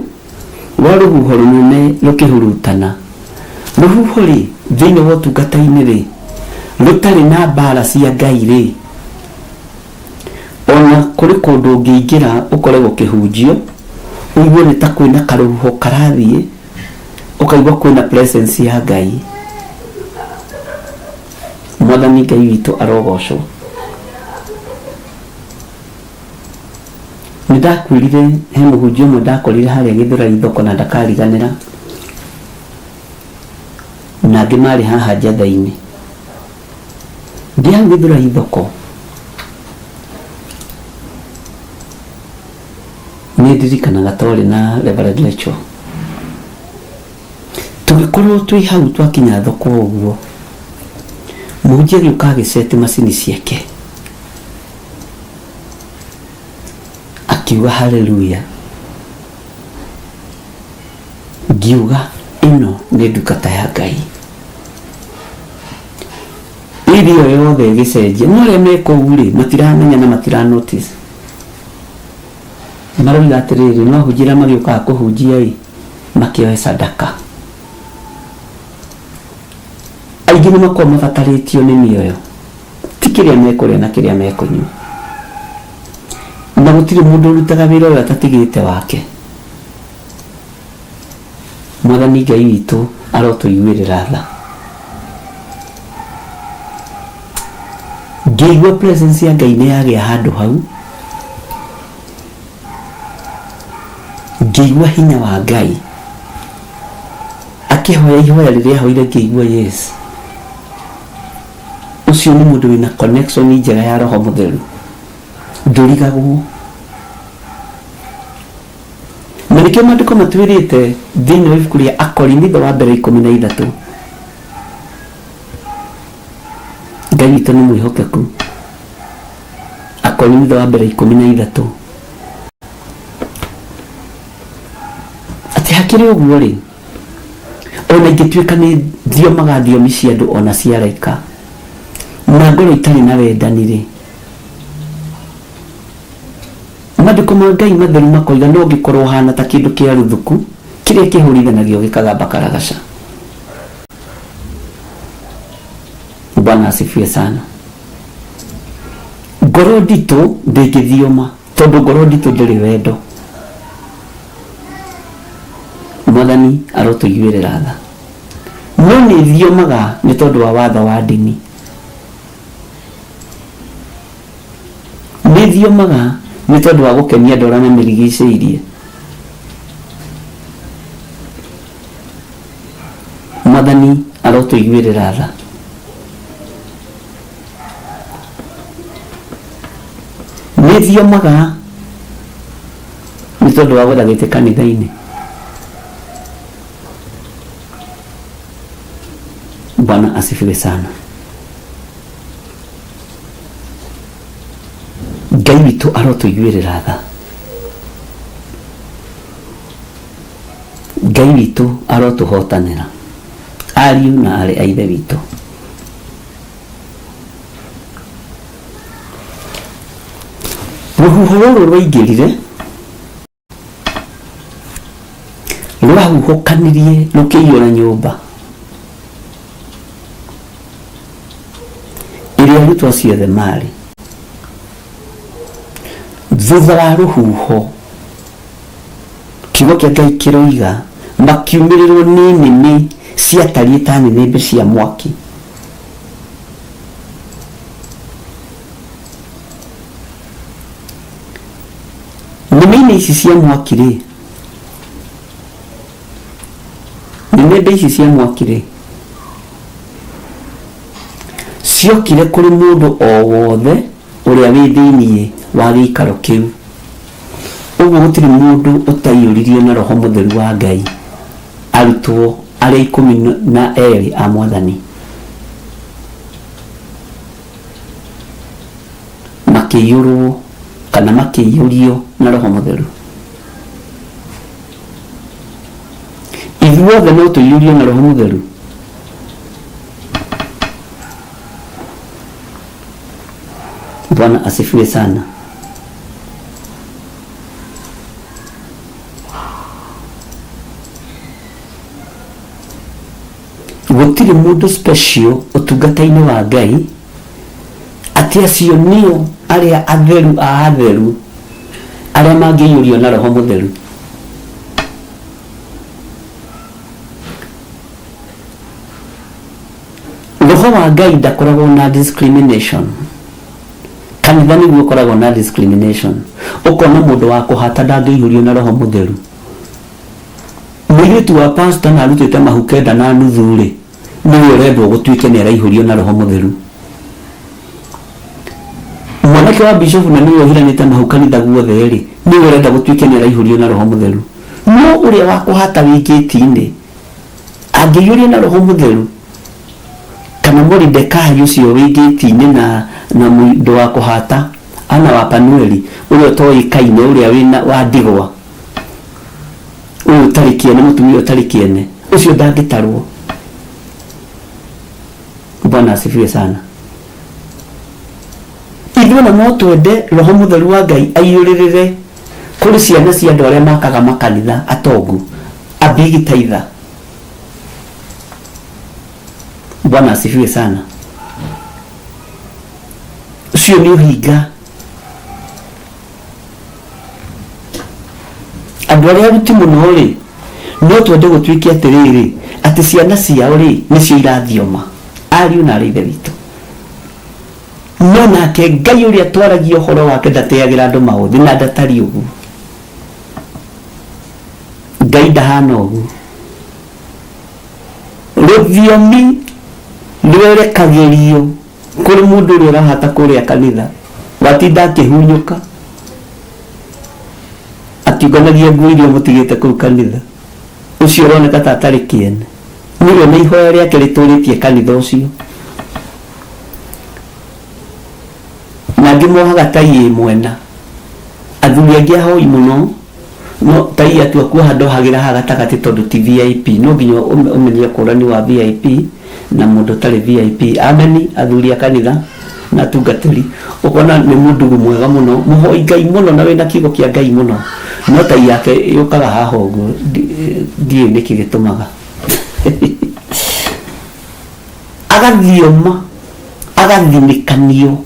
wa rũhuho rũnene rũkĩhurutana. Rũhuho rĩ, thĩinĩ wa ũtungata-inĩ rĩ, rũtarĩ na mbara cia Ngai rĩ, ona kũrĩ kũndũ ũngĩingĩra ũkore gũkĩhunjio, ũigue nĩ ta kwĩna karũhuho karathiĩ, ũkaigua kwĩna presence ya Ngai. Mwathani Ngai witũ arogocwo. Nĩ ndakwĩrire he mũhunjia ũmwe ndakorire harĩa Gĩthũrai thoko na ndakariganĩra. Na angĩ marĩ haha njatha-inĩ. Ndĩ hau Gĩthũrai thoko, nĩ ndirikanaga twarĩ na Reverend Rachel. Tũgĩkorwo twĩ hau twakinya thoko ũguo, mũhunjia agĩũka agĩceti macini ciake. Akiuga haleluya. Ngiuga ĩno nĩ ndungata ya Ngai. Irio yothe ĩgĩcenjia. No arĩa me kũu rĩ, matiramenya na matira notice. Maroiga atĩrĩrĩ, no ahunjia arĩa magĩũkaga kũhunjia ĩ, makĩoe sadaka. Aingĩ nĩ makoragwo mabatarĩtio nĩ mĩoyo, ti kĩrĩa mekũrĩa na kĩrĩa mekũnyua. Na gũtirĩ mũndũ ũrutaga wĩra ũyũ atatigĩte wake. Mwathani Ngai witũ arotũiguĩrĩra tha. Ngĩigua presence ya Ngai nĩ yagĩa handũ hau, ngĩigua hinya wa Ngai akĩhoya ihoya rĩrĩa ahoire ngĩigua yes, ũcio nĩ mũndũ wĩna connection njega ya Roho Mũtheru, ndũrigagwo. Na nĩkĩo maandĩko matwĩrĩte thĩinĩ wa ibuku rĩa Akorinitho wa mbere 13, Ngai witũ nĩ mwĩhokeku. Akorinitho wa mbere 13 atĩ hakĩrĩ ũguo rĩ, ona ingĩtuĩka nĩ thiomaga thiomi cia andũ ona cia araika, na ngorwo itarĩ na wendani rĩ, Maandĩko ma Ngai matheru makoiga no ngĩkorwo hana ta kĩndũ kĩa ruthuku kĩrĩa kĩhũrithanagio gĩkagamba karagaca. Bwana asifiwe sana. Ngoro nditũ ndĩngĩthioma tondũ ngoro nditũ ndĩrĩ wendo. Mwathani arotũiguĩrĩra tha. No nĩ thiomaga nĩ tondũ wa watho wa ndini. Nĩ thiomaga nĩ tondũ wa gũkenia andũ arĩa mamĩrigicĩirie. Mwathani arotũiguĩrĩra tha. Nĩ thiomaga nĩ tondũ wa gwetha gĩtĩ kanitha-inĩ. Bwana asifiwe sana. Ngai witũ arotũiguĩrĩra tha. Ngai witũ arotũhotanĩra, ariũ na aarĩ a Ithe witũ. Rũhuho rũrũ rwaingĩrire Rwahuhũkanirie rũkĩiyũra nyũmba ĩrĩa arutwo acio othe maarĩ. Thutha wa rũhuho, kiugo kĩa Ngai kĩroiga, makiumĩrĩrwo nĩ nĩmĩ ciatariĩ ta nĩnĩmbĩ cia mwaki. Nĩmĩ-inĩ ici cia mwaki-rĩ, nĩnĩmbĩ ici cia mwaki-rĩ, ciokire kũrĩ mũndũ o wothe ũrĩa wĩ thĩinĩ wa gĩikaro kĩu. Ũguo gũtirĩ mũndũ ũtaiyũririo na Roho Mũtheru wa Ngai, arutwo arĩa 12 a Mwathani. Makĩiyũrwo kana makĩiyũrio na Roho Mũtheru. Ithuothe no tũiyũrio na Roho Mũtheru? Bwana asifiwe sana. Gũtirĩ mũndũ special ũtungata-inĩ wa Ngai atĩ acio nĩo arĩa atheru a atheru arĩa mangĩiyũrio na Roho Mũtheru. Roho wa Ngai ndakoragwo na discrimination. Kanitha nĩguo ũkoragwo na discrimination. Ũkona mũndũ wa kũhata ndangĩihũrio na Roho Mũtheru. Mũirĩtu wa pastor na arutĩte mahu kenda na nuthu-rĩ, Nĩwe ũrendwo gũtuĩke nĩ araihũrio na Roho Mũtheru. Mwanake wa bishofu na nĩwe ũhiranĩte mahu kanitha guothe rĩ, nĩwe ũrenda gũtuĩke nĩ araihũrio na Roho Mũtheru. No ũrĩa wa kũhata wĩ ngĩti-inĩ angĩiyũrio na Roho Mũtheru, kana Moridekai ũcio wĩ ngĩti-inĩ na na mũndũ wa kũhata Ana wa Panueli ũrĩa ũtoĩkaine, ũrĩa wĩna wa ndigwa, ũyũ ũtarĩ kĩene, mũtumia ũtarĩ kĩene, ũcio ndangĩtarwo. Bwana asifiwe sana. Ithuĩ ona no twende Roho Mũtheru wa Ngai aiyũrĩrĩre kũrĩ ciana cia andũ arĩa makaga makanitha atongu, a big tither. Bwana asifiwe sana. Ũcio nĩ ũhinga. Andũ arĩa aruti mũno rĩ, no twende gũtuĩke atĩrĩrĩ, atĩ ciana ciao rĩ, nĩcio irathioma, ariũ na arĩ ithe witũ. No nake Ngai ũrĩa twaragia ũhoro wake ndateagĩra andũ maũthĩ na ndatariĩ ũguo. Ngai ndahana ũguo. Rũthiomi rwerekagĩrio kũrĩ mũndũ ũrĩa ũrahata kũrĩa kanitha, watinda akĩhunyũka akiunganagia nguo iria mũtigĩte kũu kanitha. Ũcio ũroneka ta atarĩ kĩene, nĩwe na ihoya rĩake rĩtũrĩtie kanitha ũcio. Na angĩ mohaga tai ĩ mwena. Athuri angĩ ahoi mũno, no tai atua kuoha ndohagĩra haha gatagatĩ tondũ ti VIP. No nginya ũmenye ũkũrani wa VIP na mũndũ ũtarĩ VIP. Ameni athuri a kanitha na atungatĩri. Ũkona nĩ mũndugu mwega mũno, mũhoi Ngai mũno na wĩna kiugo kĩa Ngai mũno, no tai yake yũkaga haha ũguo, ndiũĩ nĩkĩ gĩtũmaga. Agathioma, agathinĩkanio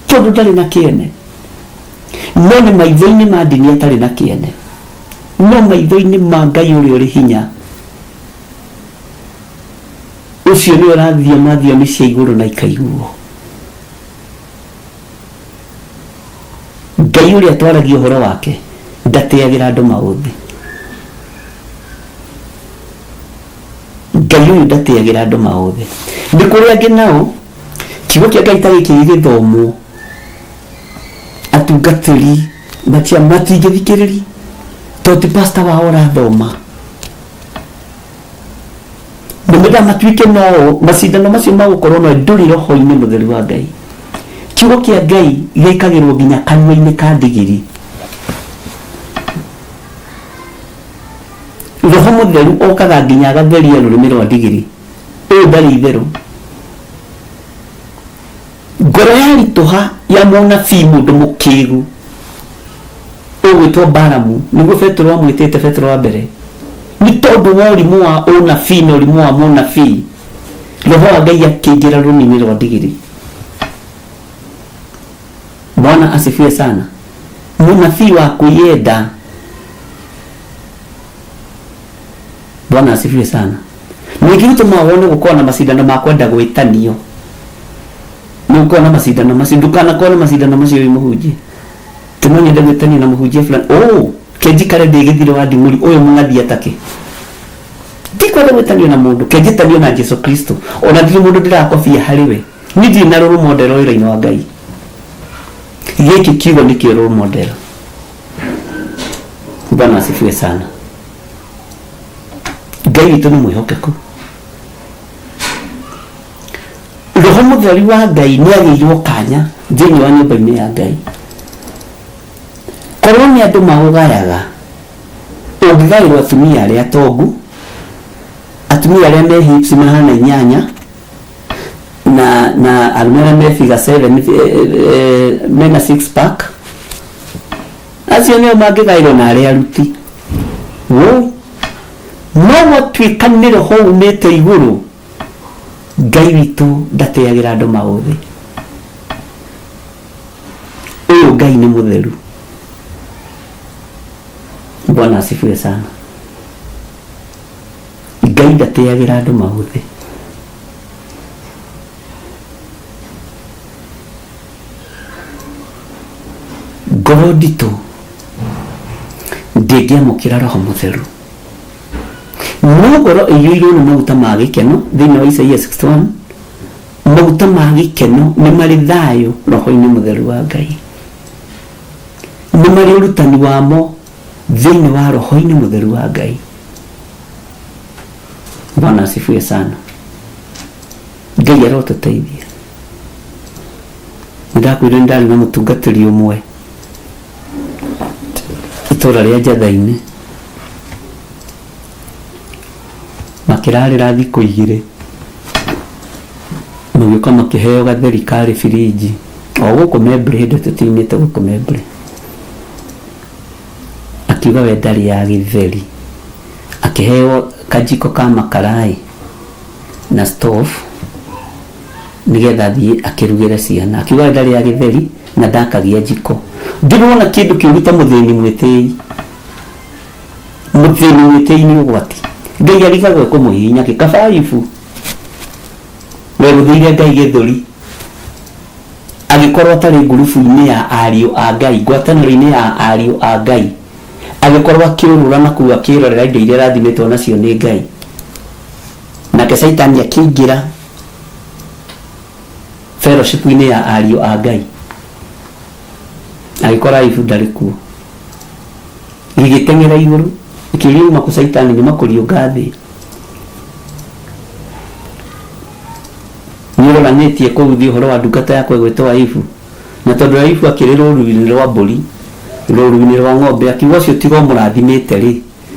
tondũ ndarĩ na kĩene. No nĩ maitho-inĩ ma ndini atarĩ na kĩene, no maitho-inĩ ma Ngai ũrĩa ũrĩ hinya, ũcio nĩwe ũrathioma thiomi cia igũrũ na ikaiguo. Ngai ũrĩa twaragia ũhoro wake ndateagĩra andũ maũthĩ. Ngai ũyũ ndateagĩra andũ maũthĩ. Nĩ kũrĩ angĩ nao kiugo kĩa Ngai ta gĩkĩ gĩgĩthomwo atungatĩri matia matingĩthikĩrĩria tondũ ti pastor wao ũrathoma. Nĩmendaga matuĩke no macindano macio ma gũkorwo no ndũrĩ roho-inĩ mũtheru wa Ngai. Kiugo kĩa Ngai gĩkagĩrwo nginya kanua-inĩ ka ndigiri. Roho mũtheru okaga nginya agatheria rũrĩmĩ rwa ndigiri. Ũyũ ndarĩ itherũ. Ngoro yaritũha ya mũnabii mũndũ mũkĩgu ũgwĩtwo Balamu, nĩguo Petero amwĩtĩte Petero wa mbere, nĩ tondũ wa ũrimũ wa ũnabii na ũrimũ wa mũnabii, Roho wa Ngai akĩingĩra rũrĩmĩ-inĩ rwa ndigiri. Bwana asifiwe sana. Mũnabii wa kwĩyenda. Bwana asifiwe sana. Ningĩ gĩtũmaga wone gũkorwo na macindano ma kwenda gwĩtanio. Nĩ gũkorwo na macindano macio. Ndũkanakorwo na macindano macio wĩ mũhunjia. Atĩ no nyende gwĩtanio na mũhunjia fulani. Oh, ke njikare ndĩ gĩthirĩ wa nding'ũri ũyũ mũng'athi atakĩ. Ndikwenda gwĩtanio na mũndũ, ke njĩtanio na Jesu Kristo. Ona ndirĩ mũndũ ndĩrakobia harĩ we. Niĩ ndirĩ na role model wĩra-inĩ wa Ngai. Gĩkĩ kiugo nĩkĩo role model. Bwana asifiwe sana. Ngai witũ nĩ mwĩhokeku. Roho mũtheru wa Ngai nĩ agĩirwo kanya thĩinĩ wa nyũmba-inĩ ya Ngai. Korwo nĩ andũ maũgayaga, ũngĩgaĩrwo atumia arĩa atongu, atumia arĩa me hips mahana inyanya, na na arũme arĩa me figure 7 mena six pack, acio nĩo mangĩgaĩrwo na arĩa aruti. Wũi! No gwatuĩka nĩ roho umĩte igũrũ, Ngai witũ ndateagĩra andũ maũthĩ. Ũyũ Ngai nĩ mũtheru. Bwana asifiwe sana. Ngai ndateagĩra andũ maũthĩ. Ngoro nditũ ndĩngĩamũkĩra roho mũtheru. No ngoro ĩiyũirwo nĩ maguta ma gĩkeno thĩinĩ wa Isaia 61 maguta ma gĩkeno nĩ marĩ thayũ roho-inĩ mũtheru wa Ngai nĩ marĩ ũrutani wamo thĩinĩ wa roho-inĩ mũtheru wa Ngai Bwana asifiwe sana Ngai arotũteithia nĩndakwĩrire nĩ ndarĩ na mũtungatĩri ũmwe itũra rĩa Njatha-inĩ makĩrarĩra thikũ igĩrĩ magĩũka makĩheo gatheri karĩ birinji o gũkũ Membley hĩndĩ tũtiumĩte gũkũ Membley akiuga we ndarĩ ya gĩtheri akĩheo kajiko ka makaraĩ na stove nĩgetha athiĩ akĩrugĩre ciana akiuga we ndarĩ ya gĩtheri na ndakagia jiko ndĩrona kĩndũ kĩũru ta mũthĩni mwĩtĩi mũthĩni mwĩtĩi nĩ ũgwati ngai arigagwo kũmũhihinya kĩ kaba ibu wegũthĩire ngai gĩthũri agĩkorwo atarĩ ngurubu-inĩ ya ariũ a ngai ngwatanĩro-inĩ ya ariũ a ngai agĩkorwo akĩũrũra na kũu akĩrorera indo iria arathimĩtwo nacio nĩ ngai nake caitani akĩingĩra fellowship-inĩ ya ariũ a ngai agĩkora ibu ndarĩ kuo gĩgĩteng'era igũrũ gĩkĩũria uma kũ caitani nyuma kũriũnga thĩ nĩ ũroranĩtie kũu thĩ ũhoro wa ndungata yakwa ĩgwĩtwo Ayubu na tondũ Ayubu akĩrĩ rũũru-inĩ rwa mbũri rũũru-inĩ rwa ng'ombe akiuga ũcio tiga ũmũrathimĩte rĩ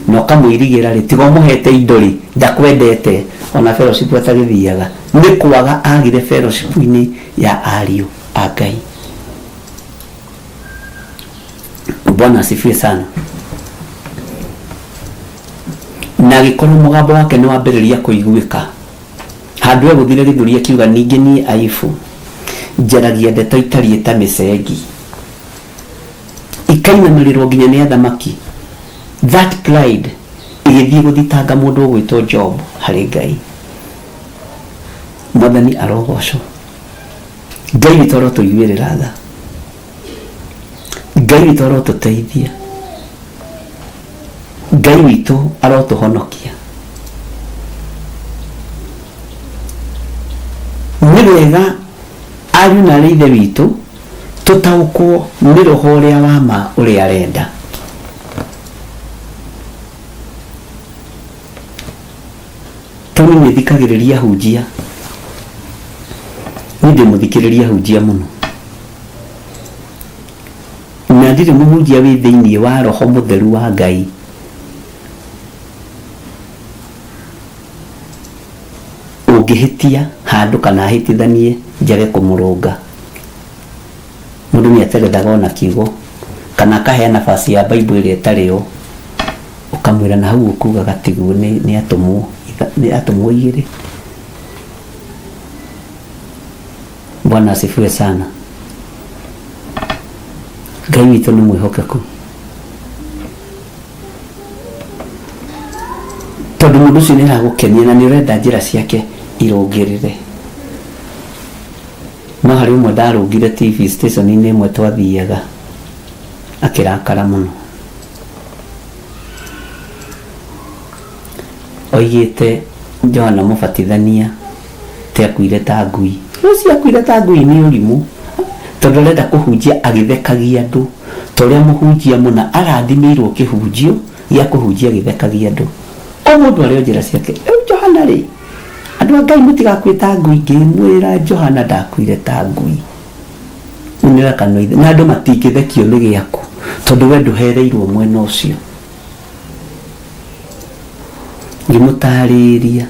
na ũkamũirigĩra rĩ tiga ũmũhete indo rĩ ndakwendete ona fellowship atagĩthiaga nĩ kwaga agire fellowship-inĩ ya ariũ a Ngai Bwana asifiwe sana na agĩkorwo mũgambo wake nĩ wambĩrĩria kũiguĩka handũ egũthire gĩthũri akiuga ningĩ niĩ Ayubu njaragia ndeto itariĩ ta mĩcengi ikainamĩrĩrwo nginya nĩ athamaki that pride ĩgĩthiĩ gũthitanga mũndũ ũgwĩtwo Job harĩ Ngai mwathani arogocwo Ngai witũ arotũiguĩrĩra tha Ngai witũ arotũteithia Ngai witũ arotũhonokia nĩ wega ariũ na arĩ ithe witũ tũtaũkwo nĩ roho ũrĩa wa ma ũrĩa arenda tondũ nĩ thikagĩrĩria hunjia niĩ ndĩ mũthikĩrĩria hunjia mũno na ndirĩ mũhunjia wĩ thĩinĩ wa roho mũtheru wa Ngai ũngĩhĩtia handũ kana ahĩtithanie njage kũmũrũnga mũndũ nĩ aterethaga ona kiugo kana akaheana nafasi ya Bible ĩrĩa ĩtarĩ yo ũkamwĩra na hau ũkugaga tiguo nĩ atũmwo nĩ atũmwo igĩrĩ Bwana asifiwe sana Ngai witũ nĩ mwĩhokeku tondũ mũndũ ũcio nĩ aragũkenia na nĩ ũrenda njĩra ciake irũngĩrĩre no harĩ ũmwe ndarũngire TV station-inĩ ĩmwe twathiaga akĩrakara mũno oigĩte Johana Mũbatithania ti akuire ta ngui ũcio akuire ta ngui nĩ ũrimũ tondũ arenda kũhunjia agĩthekagia andũ ta ũrĩa mũhunjia mũna arathimĩirwo kĩhunjio gĩa kũhunjia agĩthekagia andũ o mũndũ arĩ o njĩra ciake rĩu Johana rĩ andũ a Ngai mũtigakue ta ngui ngĩmwĩra Johana ndakuire ta ngui unĩra kanua ithe na andũ matingĩthekio nĩ gĩaku tondũ we ndũhereirwo mwena ũcio ngĩmũtarĩria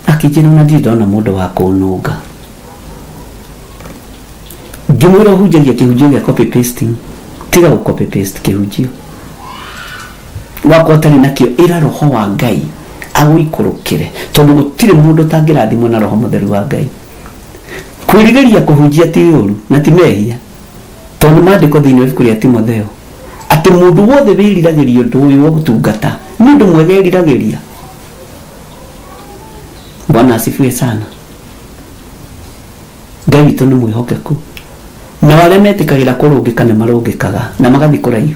akĩnjĩra ona ndirĩ ndona mũndũ wa kũnũnga ngĩmwĩra ũhunjagia kĩhunjio gĩa copy pasting tiga gũ copy paste kĩhunjio wakwa ũtarĩ nakĩo ĩra roho wa Ngai agũikũrũkĩre tondũ gũtirĩ mũndũ ũtangĩrathimwo na roho mũtheru wa Ngai kwĩrirĩria kũhunjia ti ũru na ti mehia tondũ maandĩko thĩinĩ wa ibuku rĩa Timotheo atĩ mũndũ wothe wĩriragĩria ũndũ ũyũ wa ũtungata nĩ ũndũ mwega eriragĩria Bwana asifiwe sana Ngai witũ nĩ mwĩhokeku na arĩa metĩkagĩra kũrũngĩka nĩ marũngĩkaga na magathiĩ kũraihu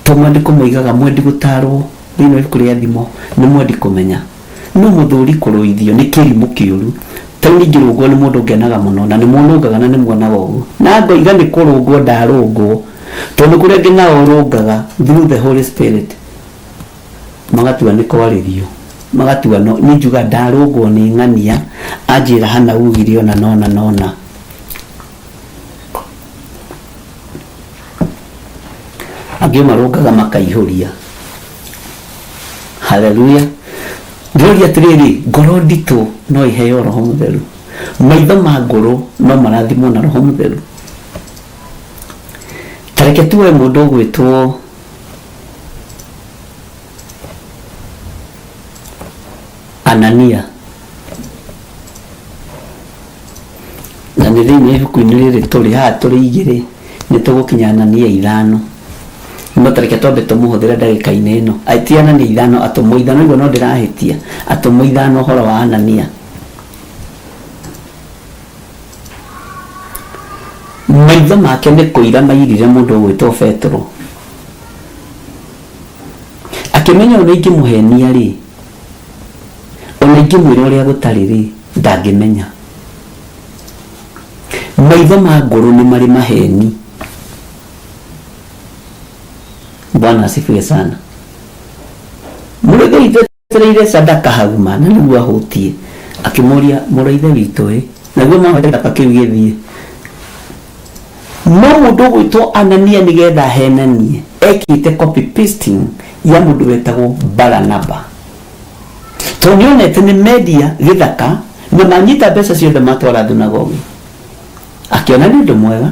To maandĩko moigaga mwendi gũtaarwo thĩinĩ wa ibuku rĩa Thimo nĩ mwendi kũmenya. No mũthuri kũrũithio nĩ kĩrimũ kĩũru. Ta rĩu ingĩrũngwo nĩ mũndũ ngenaga mũno na nĩ mũnũngaga na nĩ muonaga ũguo. Na ngoiga nĩ kũrũngwo ndarũngwo. Tondũ kũrĩ angĩ nao ũrũngaga through the Holy Spirit magatua nĩ kwarĩrio. Magatua no niĩ njuga ndarũngwo nĩ ng'ania anjĩra hana ugire ona nona nona. Angĩ marũngaga makaihũria. Haleluya. Ndĩroria atĩrĩrĩ, ngoro nditũ no ĩheo Roho Mũtheru? Maitho ma ngũrũ no marathimwo na Roho Mũtheru? Ta reke tuoe mũndũ ũgwĩtwo Anania. Na nĩ thĩinĩ wa ibuku-inĩ rĩrĩ tũrĩ haha tũrĩ igĩrĩ nĩ tũgũkinya Anania ithano. No ta reke twambe tũmũhũthĩre ndagĩka-inĩ ĩno. Ai, ti Anania ithano, atũmwo ithano, ũguo no ndĩrahĩtia. Atũmwo ithano ũhoro wa Anania. Maitho make nĩ kũira mairire mũndũ ũgwĩtwo Petero. Akĩmenya ona ingĩmũhenia rĩ, ona ingĩmwĩra ũrĩa gũtarĩ rĩ, ndangĩmenya. Maitho ma ngũrũ nĩ marĩ maheni. Bwana asifiwe sana. Mũrũ ithe etereire sadaka haguma na nĩguo ahũtie akĩmũria mũrũ ithe witũ ĩ naguo mahoya gĩthaka kĩu gĩthiĩ no mũndũ ũgwĩtwo Anania nĩgetha ahenanie ekĩte copy pasting ya mũndũ wetagwo Baranaba tondũ nĩonete nĩ mendia gĩthaka na manyita mbeca ciothe matwara thunagogi akĩona nĩ ũndũ mwega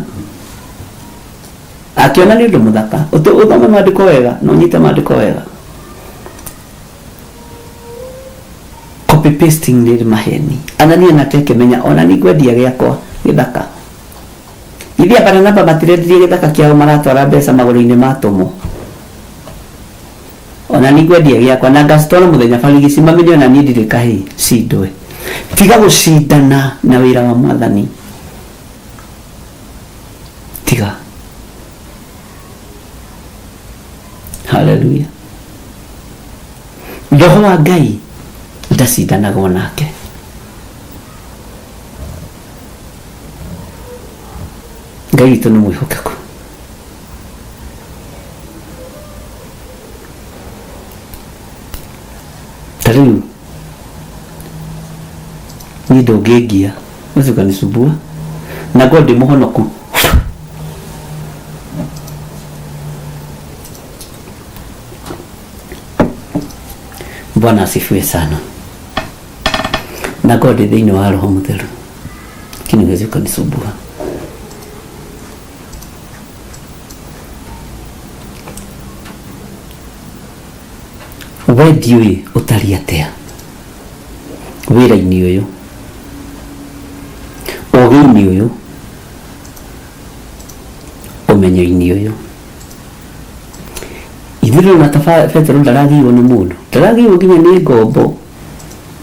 akĩona nĩ ũndũ mũthaka ũthome maandĩko wega na ũnyite maandĩko wega copy pasting nĩ maheni Anania nake akĩmenya ona nĩ ngwendia gĩakwa gĩthaka ithuĩ a Baranaba matirendirie gĩthaka kĩao maratwara mbeca magũrũ-inĩ ma atũmwo ona nĩ ngwendia gĩakwa na ngacitwara mũthenya barigici mamenye ona niĩ ndirĩ kahĩĩ cindwe tiga gũcindana na wĩra wa mwathani tiga haleluya roho wa ngai ndacindanagwo nake ngai witũ nĩ mwĩhokeku ta rĩu niĩ ndũngĩngia ũcio ũkanisumbua na ngorwo ndĩ mũhonoku Bwana asifiwe sana na ngorwo ndĩ thĩinĩ wa roho mũtheru lakini huwezi ukanisumbua wendi ũyũ ũtariĩ atĩa wĩra-inĩ ũyũ ũgĩ-inĩ ũyũ ũmenyo-inĩ ũyũ ithuĩ ndĩrona ta Petero ndaragĩirwo nĩ mũndũ ndaragĩirwo nginya nĩ ngombo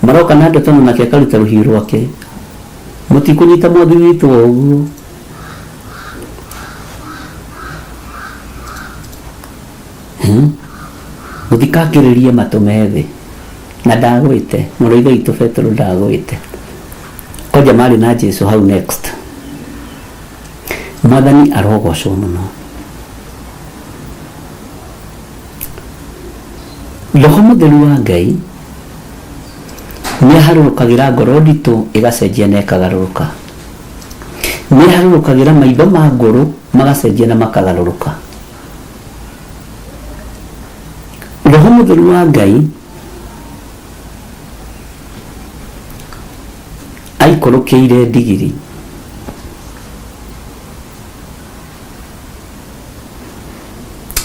maroka na ndeto nake akaruta rũhiũ rwake mũtikũnyita mwathi witũ o ũguo Mũtikakĩrĩrie matũ me thĩ. Na ndagwĩte, mũrũ wa ithe witũ Petero ndagwĩte. Kwanja marĩ na Jesu hau next. Mwathani arogocwo mũno. Roho mũtheru wa Ngai nĩ aharũrũkagĩra ngoro nditũ ĩgacenjia na ĩkagarũrũka. Nĩ aharũrũkagĩra maitho ma ngũrũ magacenjia na makagarũrũka. Roho mũtheru wa Ngai aikũrũkĩire ndigiri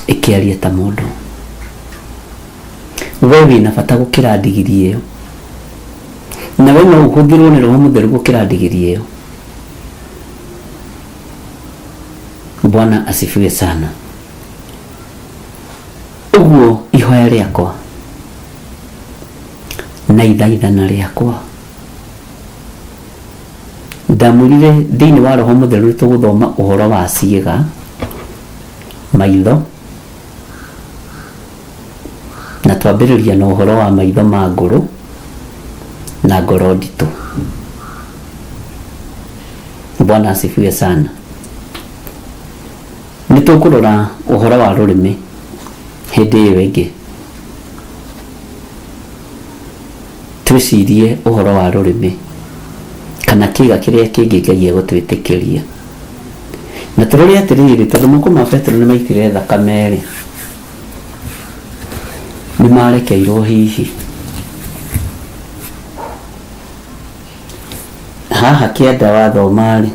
ĩkĩaria ta mũndũ. We wĩna bata gũkĩra ndigiri ĩyo, na we no ũhũthĩrwo nĩ Roho mũtheru gũkĩra ndigiri ĩyo. Bwana asifiwe sana. Ũguo ihoya rĩakwa na ithaithana rĩakwa ndamwĩrire thĩinĩ wa roho mũtheru tũgũthoma ũhoro wa ciĩga maitho Twambĩrĩria na ũhoro wa maitho ma ngũrũ na ngoro nditũ. Bwana asifiwe sana. Nĩ tũkũrora ũhoro wa rũrĩmĩ hĩndĩ ĩyo ĩngĩ. Twĩcirie ũhoro wa rũrĩmĩ kana kĩga kĩrĩa kĩngĩ Ngai egũtwĩtĩkĩria. Na tũrore atĩrĩrĩ, tondũ moko ma Petero nĩ maitire thakame-rĩ, nĩ marekeirwo hihi. Haha kĩanda wathoma-rĩ,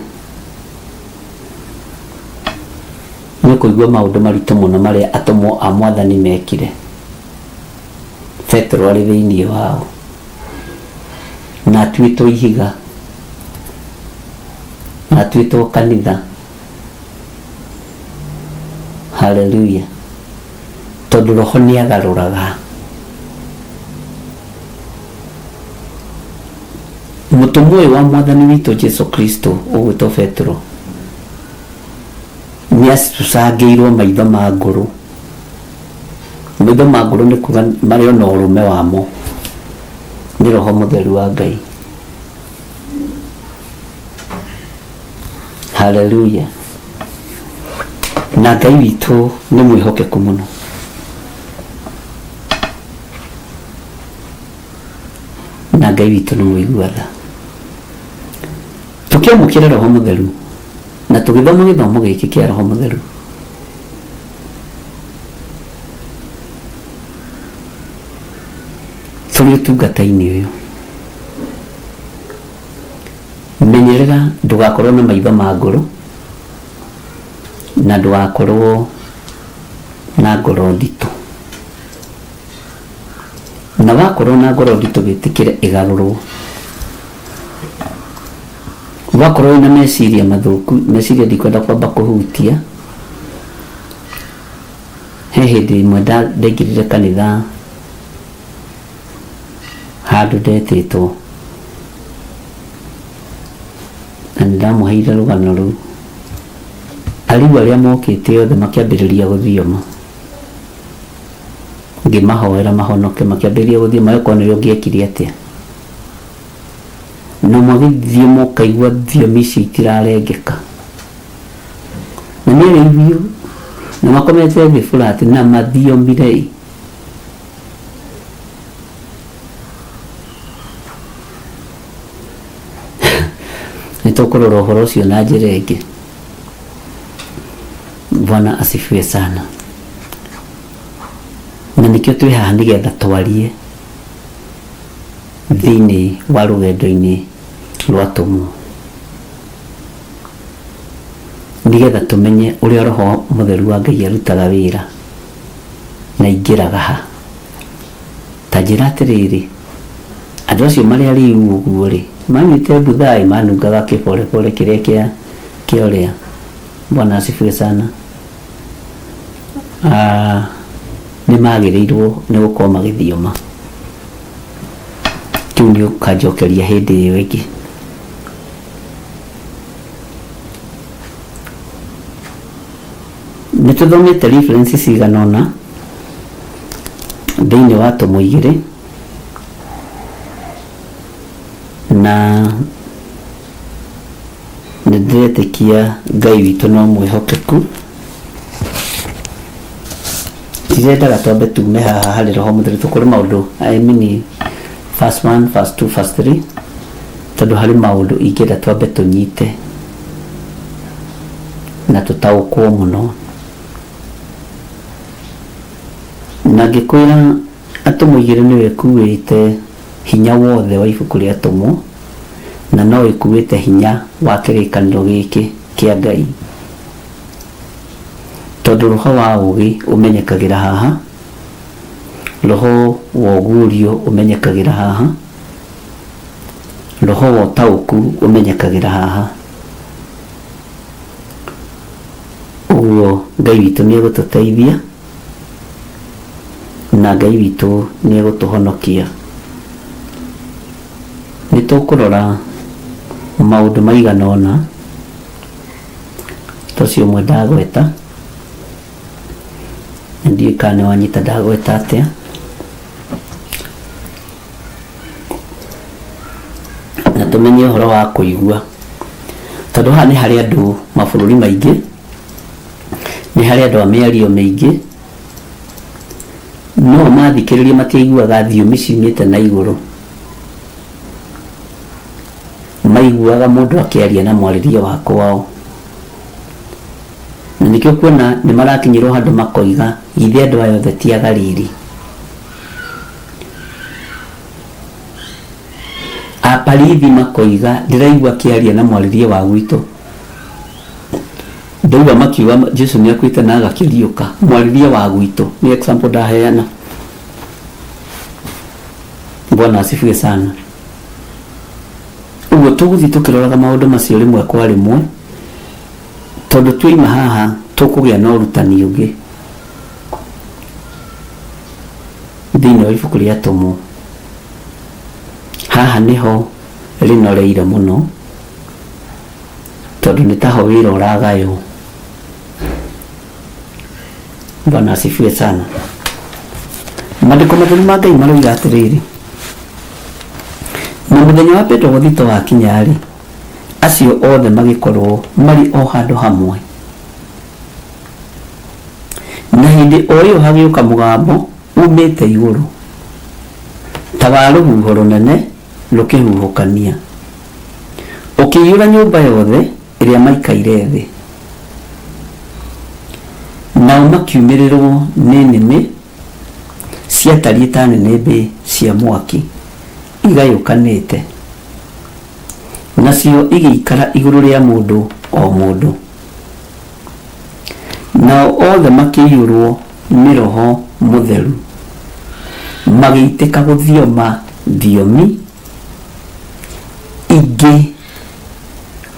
nĩ ũkũigua maũndũ maritũ mũno marĩa atũmwo a Mwathani mekire. Petero arĩ thĩinĩ wao, na atuĩtwo ihiga, na atuĩtwo kanitha. Haleluya! Tondũ Roho nĩ agarũraga. Mũtũmwo ũyũ wa Mwathani witũ Jesu Kristo ũgwĩtwo Petero nĩ acucangĩirwo maitho ma ngũrũ. Maitho ma ngũrũ nĩ kuga marĩ ona ũrũme wamo nĩ Roho Mũtheru wa Ngai. Haleluya! Na Ngai witũ nĩ mwĩhokeku mũno. Na Ngai witũ nĩ mũigua tha. Tũkĩamũkĩra Roho Mũtheru na tũgĩthoma gĩthomo gĩkĩ kĩa Roho Mũtheru, tũrĩ ũtungata-inĩ ũyũ, menyerera ndũgakorwo na maitho ma ngoro na ndũgakorwo na ngoro nditũ. Na wakorwo na ngoro nditũ wĩtĩkĩre ĩgarũrwo. Wakorwo wĩna meciria mathũku, meciria ndikwenda kwamba kũhutia, he hĩndĩ ĩmwe ndaingĩrire kanitha handũ ndetĩtwo na nĩ ndamũheire rũgano rũu. Ariũ arĩa mokĩte othe makĩambĩrĩria gũthioma. Ngĩmahoera mahonoke, makĩambĩrĩria gũthioma, we korwo nĩwe ũngĩekire atĩa? Na magĩthioma ũkaigua thiomi icio itirarengeka. Na nĩ arĩu biũ, na makomete thĩ flat na mathiomire ĩ. Nĩ tũkũrora ũhoro ũcio na njĩra ĩngĩ. Bwana asifiwe sana. Na nĩkĩo twĩ haha nĩgetha twarie thĩinĩ wa rũgendo-inĩ rwa atũmwo, nĩgetha tũmenye ũrĩa Roho Mũtheru wa Ngai arutaga wĩra na aingĩraga ha. Ta njĩra atĩrĩrĩ, andũ acio marĩ arĩu ũguo-rĩ, manyuĩte mbutha-ĩ, manungaga kĩborebore kĩrĩa kĩa kĩa ũrĩa. Bwana asifiwe sana. Ah, nĩ magĩrĩirwo nĩ gũkorwo magĩthioma. Kĩu nĩ ũkanjokeria hĩndĩ ĩyo ĩngĩ. Nĩ tũthomete reference cigana ũna thĩinĩ wa tomo igĩrĩ na nĩ ndĩretĩkia Ngai witũ no mwĩhokeku. Ndirendaga twambe tume haha harĩ Roho Mũtheru tũkore maũndũ I mean verse 1, verse 2, verse 3 tondũ harĩ maũndũ ingĩenda twambe tũnyite na tũtaũkwo mũno. Na ngĩkwĩra Atũmwo igĩrĩ nĩyo ĩkuĩte hinya wothe wa ibuku rĩa Atũmwo, na no ĩkuĩte hinya wa kĩrĩkanĩro gĩkĩ kĩa Ngai. Tondũ roho wa ũũgĩ ũmenyekagĩra haha, roho wa ũguũrio ũmenyekagĩra haha, roho wa ũtaũku ũmenyekagĩra haha. Ũguo Ngai witũ nĩ egũtũteithia na Ngai witũ nĩ egũtũhonokia. Nĩ tũkũrora maũndũ maigana ũna, ta ũcio ũmwe ndagweta, na ndiũĩ kana nĩ wanyita ndagweta atĩa. Na tũmenye ũhoro wa kũigua. Tondũ haha nĩ harĩ andũ mabũrũri maingĩ, nĩ harĩ andũ a mĩario mĩingĩ, no mathikĩrĩria matiaiguaga thiomi ciumĩte na igũrũ. Maiguaga mũndũ akĩaria na mwarĩrie wa kwao. Na nĩkĩo kuona nĩ marakinyĩrwo handũ makoiga githĩ andũ aya othe ti Agalili. Aparithi makoiga ndĩraigua akĩaria na mwarĩrie wa gwitũ. Ndaigua makiuga Jesu nĩ akuĩte na agakĩriũka. Mwarĩrie wa gwitũ nĩ example ndaheana. Bwana asifiwe sana. Ũguo tũgũthiĩ tũkĩroraga maũndũ macio rĩmwe kwa rĩmwe tondũ twoima haha tũkũgĩa na ũrutani ũngĩ thĩinĩ wa ibuku rĩa Atũmwo. Haha nĩho rĩnoreire mũno tondũ nĩ taho wĩra ũragaywo. Bwana asifiwe sana. Maandĩko matheru ma Ngai maroiga atĩrĩrĩ, na mũthenya wa Pentekothito wakinya-rĩ, acio othe magĩkorwo marĩ o handũ hamwe. Na hĩndĩ o ĩyo hagĩũka mũgambo uumĩte igũrũ, ta wa rũhuho rũnene rũkĩhuhũkania, ũkĩiyũra nyũmba yothe ĩrĩa maikaire thĩ. Nao makiumĩrĩrwo nĩ nĩmĩ ciatariĩ ta nĩnĩmbĩ cia mwaki igayũkanĩte, nacio igĩikara igũrũ rĩa mũndũ o mũndũ. Nao othe makĩiyũrwo nĩ Roho Mũtheru, magĩitĩka gũthioma thiomi ingĩ.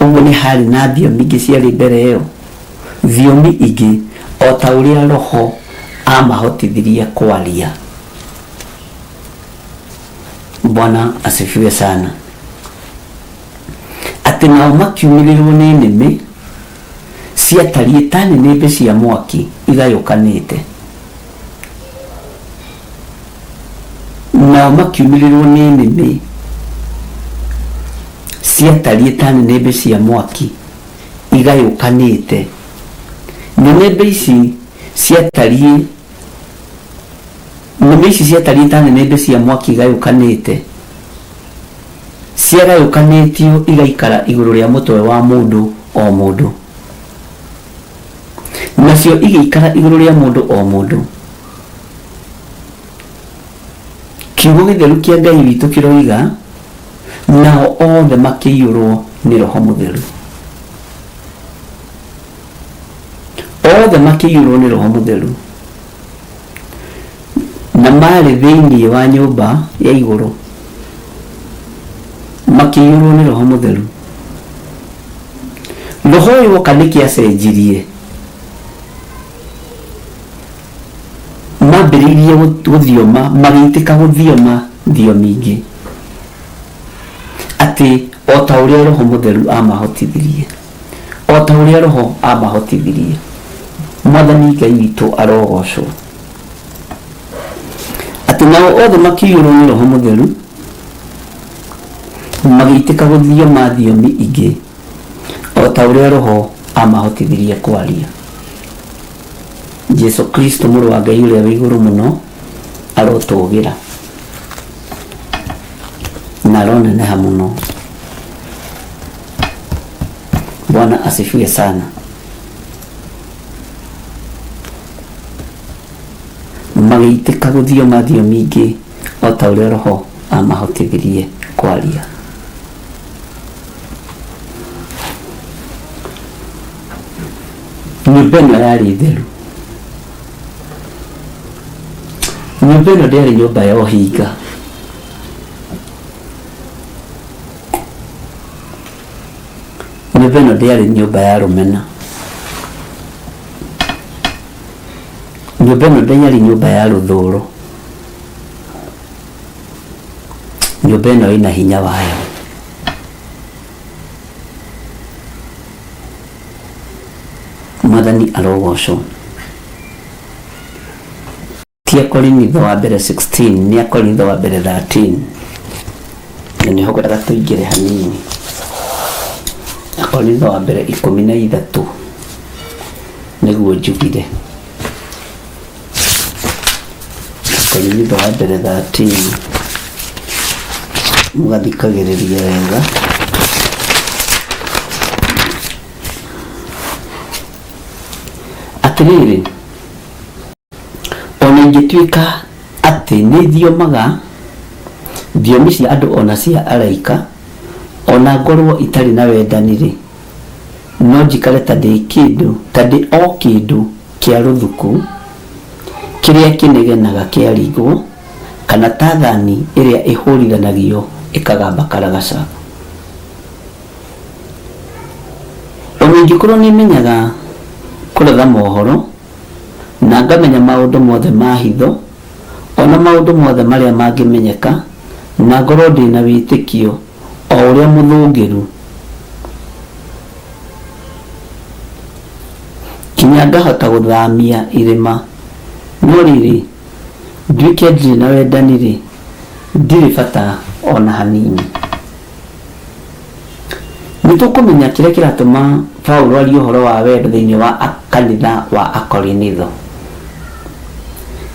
Ũguo nĩ harĩ na thiomi ingĩ ciarĩ mbere ĩyo, thiomi ingĩ o ta ũrĩa Roho aamahotithirie kwaria. Bwana asifiwe sana. Atĩ nao makiumĩrĩrwo nĩ nĩmĩ ciatariĩ ta nĩnĩmbĩ cia mwaki igayũkanĩte. Nao makiumĩrĩrwo nĩ nĩmĩ ciatariĩ ta nĩnĩmbĩ cia mwaki igayũkanĩte. Nĩnĩmbĩ ici ciatariĩ nĩmĩ ici ciatariĩ ta nĩnĩmbĩ cia mwaki igayũkanĩte, ciagayũkanĩtio igaikara igũrũ rĩa mũtwe wa mũndũ o mũndũ. Nacio igĩikara igũrũ rĩa mũndũ o mũndũ. Kiugo gĩtheru kĩa Ngai witũ kĩroiga, nao othe makĩiyũrwo nĩ Roho Mũtheru. Othe makĩiyũrwo nĩ Roho Mũtheru. Na maarĩ thĩinĩ wa nyũmba ya igũrũ. Makĩiyũrwo nĩ Roho Mũtheru. Roho ũyũ woka nĩkĩ acenjirie? Mambĩrĩirie gũthioma, magĩitĩka gũthioma thiomi ingĩ. Atĩ o ta ũrĩa Roho Mũtheru amahotithirie. O ta ũrĩa Roho amahotithirie. Mwathani Ngai witũ arogocwo. Atĩ nao othe makĩiyũrwo nĩ Roho Mũtheru, magĩitĩka gũthioma thiomi ingĩ, o ta ũrĩa Roho amahotithirie kwaria. Jesu Kristo mũrũ wa Ngai ũrĩa wĩ igũrũ mũno arotũgĩra na aroneneha mũno. Bwana asifiwe sana. Magĩitĩka gũthioma thiomi ingĩ o ta ũrĩa Roho amahotithirie kwaria. Nyũmba ĩno yarĩ theru. Nyũmba ĩno ndĩarĩ nyũmba ya ũhinga. Nyũmba ĩno ndĩarĩ nyũmba ya rũmena. Nyũmba ĩno ndĩarĩ nyũmba ya rũthũũro. Nyũmba ĩno ĩna hinya wayo. Mwathani arogocwo. Ti Akorinitho wa mbere 16, nĩ Akorinitho wa mbere 13. Nĩho ngwendaga tũingĩre hanini. Akorinitho wa mbere 13 nĩguo njugire. Akorinitho wa mbere 13 mũgathikagĩrĩria wega. Atĩrĩrĩ, o na ingĩtuĩka atĩ nĩ thiomaga thiomi cia andũ o na cia araika, o na ngorwo itarĩ na wendani-rĩ, no njikare ta ndĩ kĩndũ, ta ndĩ o kĩndũ kĩa rũthuku kĩrĩa kĩnegenaga kĩaringwo, kana ta thani ĩrĩa ĩhũrithanagio ĩkagamba karagaca. O na ingĩkorwo nĩ menyaga kũratha mohoro, na ngamenya maũndũ mothe ma hitho, o na maũndũ mothe marĩa mangĩmenyeka, na ngorwo ndĩ na wĩtĩkio o ũrĩa mũthũngĩru, kinya ngahota gũthamia irĩma, no rĩrĩ, nduĩke ndirĩ na wendani-rĩ, ndirĩ bata o na hanini. Nĩ tũkũmenya kĩrĩa kĩratũma Paulo arie ũhoro wa wendo thĩinĩ wa kanitha wa Akorinitho.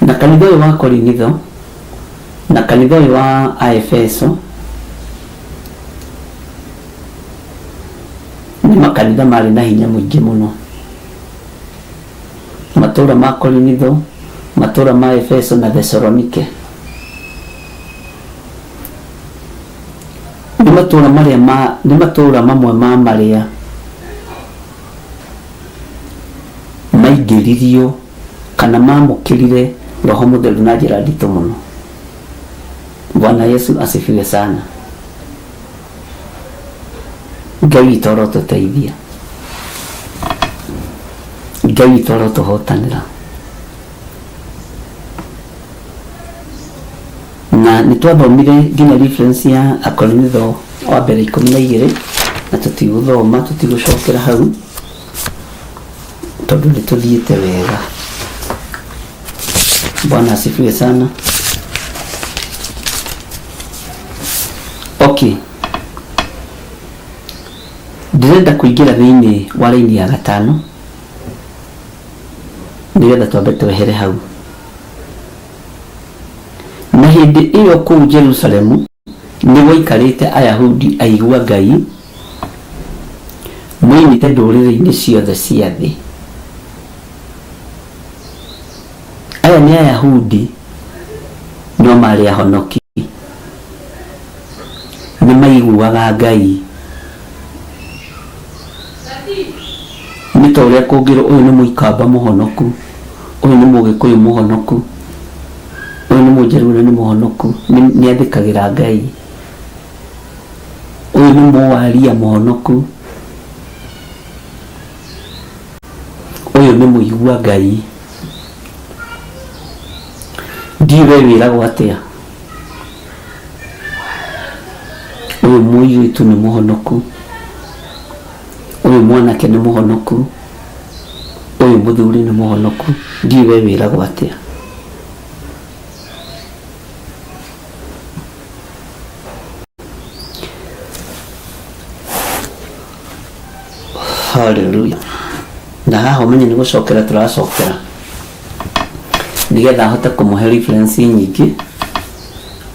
Na kanitha ũyũ wa Korinitho na kanitha ũyũ wa Aefeso nĩ makanitha marĩ na hinya mũingĩ mũno. Matũũra ma Korinitho, matũũra ma Efeso na Thesalonike. Nĩ matũũra marĩa ma nĩ matũũra mamwe ma marĩa maingĩririo kana maamũkĩrire Roho Mũtheru na njĩra nditũ mũno. Bwana Yesu asifiwe sana. Ngai witũ arotũteithia. Ngai witũ arotũhotanĩra. Na nĩ twathomire nginya reference ya Akorinitho wa mbere 12 na tũtigũthoma tũtigũcokera hau tondũ nĩ tũthiĩte wega. Bwana asifiwe sana. Okay. Ndĩrenda kũingĩra thĩinĩ wa raini ya gatano nĩgetha twambe twehere hau. Na hĩndĩ ĩyo kũu Jerusalemu nĩ gwaikarĩte Ayahudi aigua Ngai moimĩte ndũrĩrĩ-inĩ ciothe cia thĩ. Aya nĩ Ayahudi no maarĩ ahonoki. Nĩ maiguaga Ngai. Nĩ ta ũrĩa kũngĩrwo ũyũ nĩ mũikamba mũhonoku, ũyũ nĩ mũgĩkũyũ mũhonoku, ũyũ nĩ mũnjaruo na nĩ mũhonoku, nĩ athĩkagĩra Ngai. Ũyũ nĩ mũwaria mũhonoku, ũyũ nĩ mũigua Ngai. Ndiũĩ we wĩragwo atĩa. Ũyũ mũirĩtu nĩ mũhonoku, ũyũ mwanake nĩ mũhonoku, ũyũ mũthuri nĩ mũhonoku. Ndiũĩ we wĩragwo atĩa. Hallelujah. Na haha ũmenye nĩ gũcokera tũracokera nĩgetha ahote kũmũhe reference nyingĩ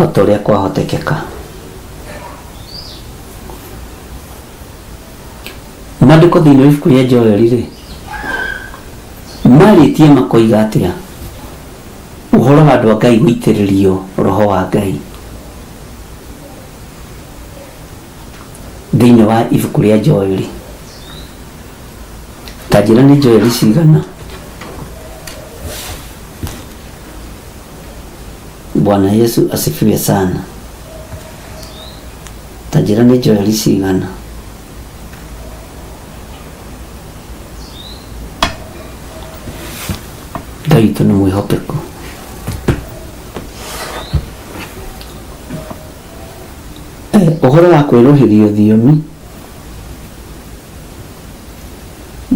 o ta ũrĩa kwahotekeka. Maandĩko thĩinĩ wa ibuku rĩa Joeli rĩ, marĩtie makoiga atĩa ũhoro wa andũ a Ngai gũitĩrĩrio roho wa Ngai thĩinĩ wa ibuku rĩa Joeli? Ta njĩra nĩ Joeli cigana? Bwana Yesu asifiwe sana. Ta njĩra nĩ Joeli cigana? Ngai witũ nĩ mwĩhokeku. Eh, ũhoro wa kwĩrũhĩrio thiomi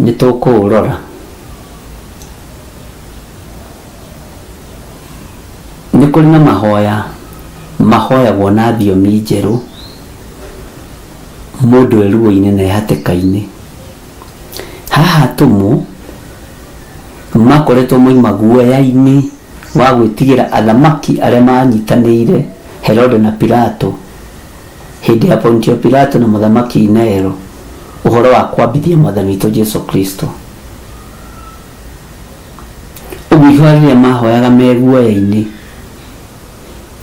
nĩ tũkũũrora. Nĩ kũrĩ na mahoya mahoyagwo na thiomi njerũ. Mũndũ e ruo-inĩ na e hatĩka-inĩ. Haha atũmwo makoretwo moima guoya-inĩ wa gwĩtigĩra athamaki arĩa manyitanĩire Herode na Pilato hĩndĩ ya Pontio Pilato na mũthamaki Nero ũhoro wa kwambithia mwathani witũ Jesu Kristo. Ũguo ihoya rĩrĩa mahoyaga me guoya-inĩ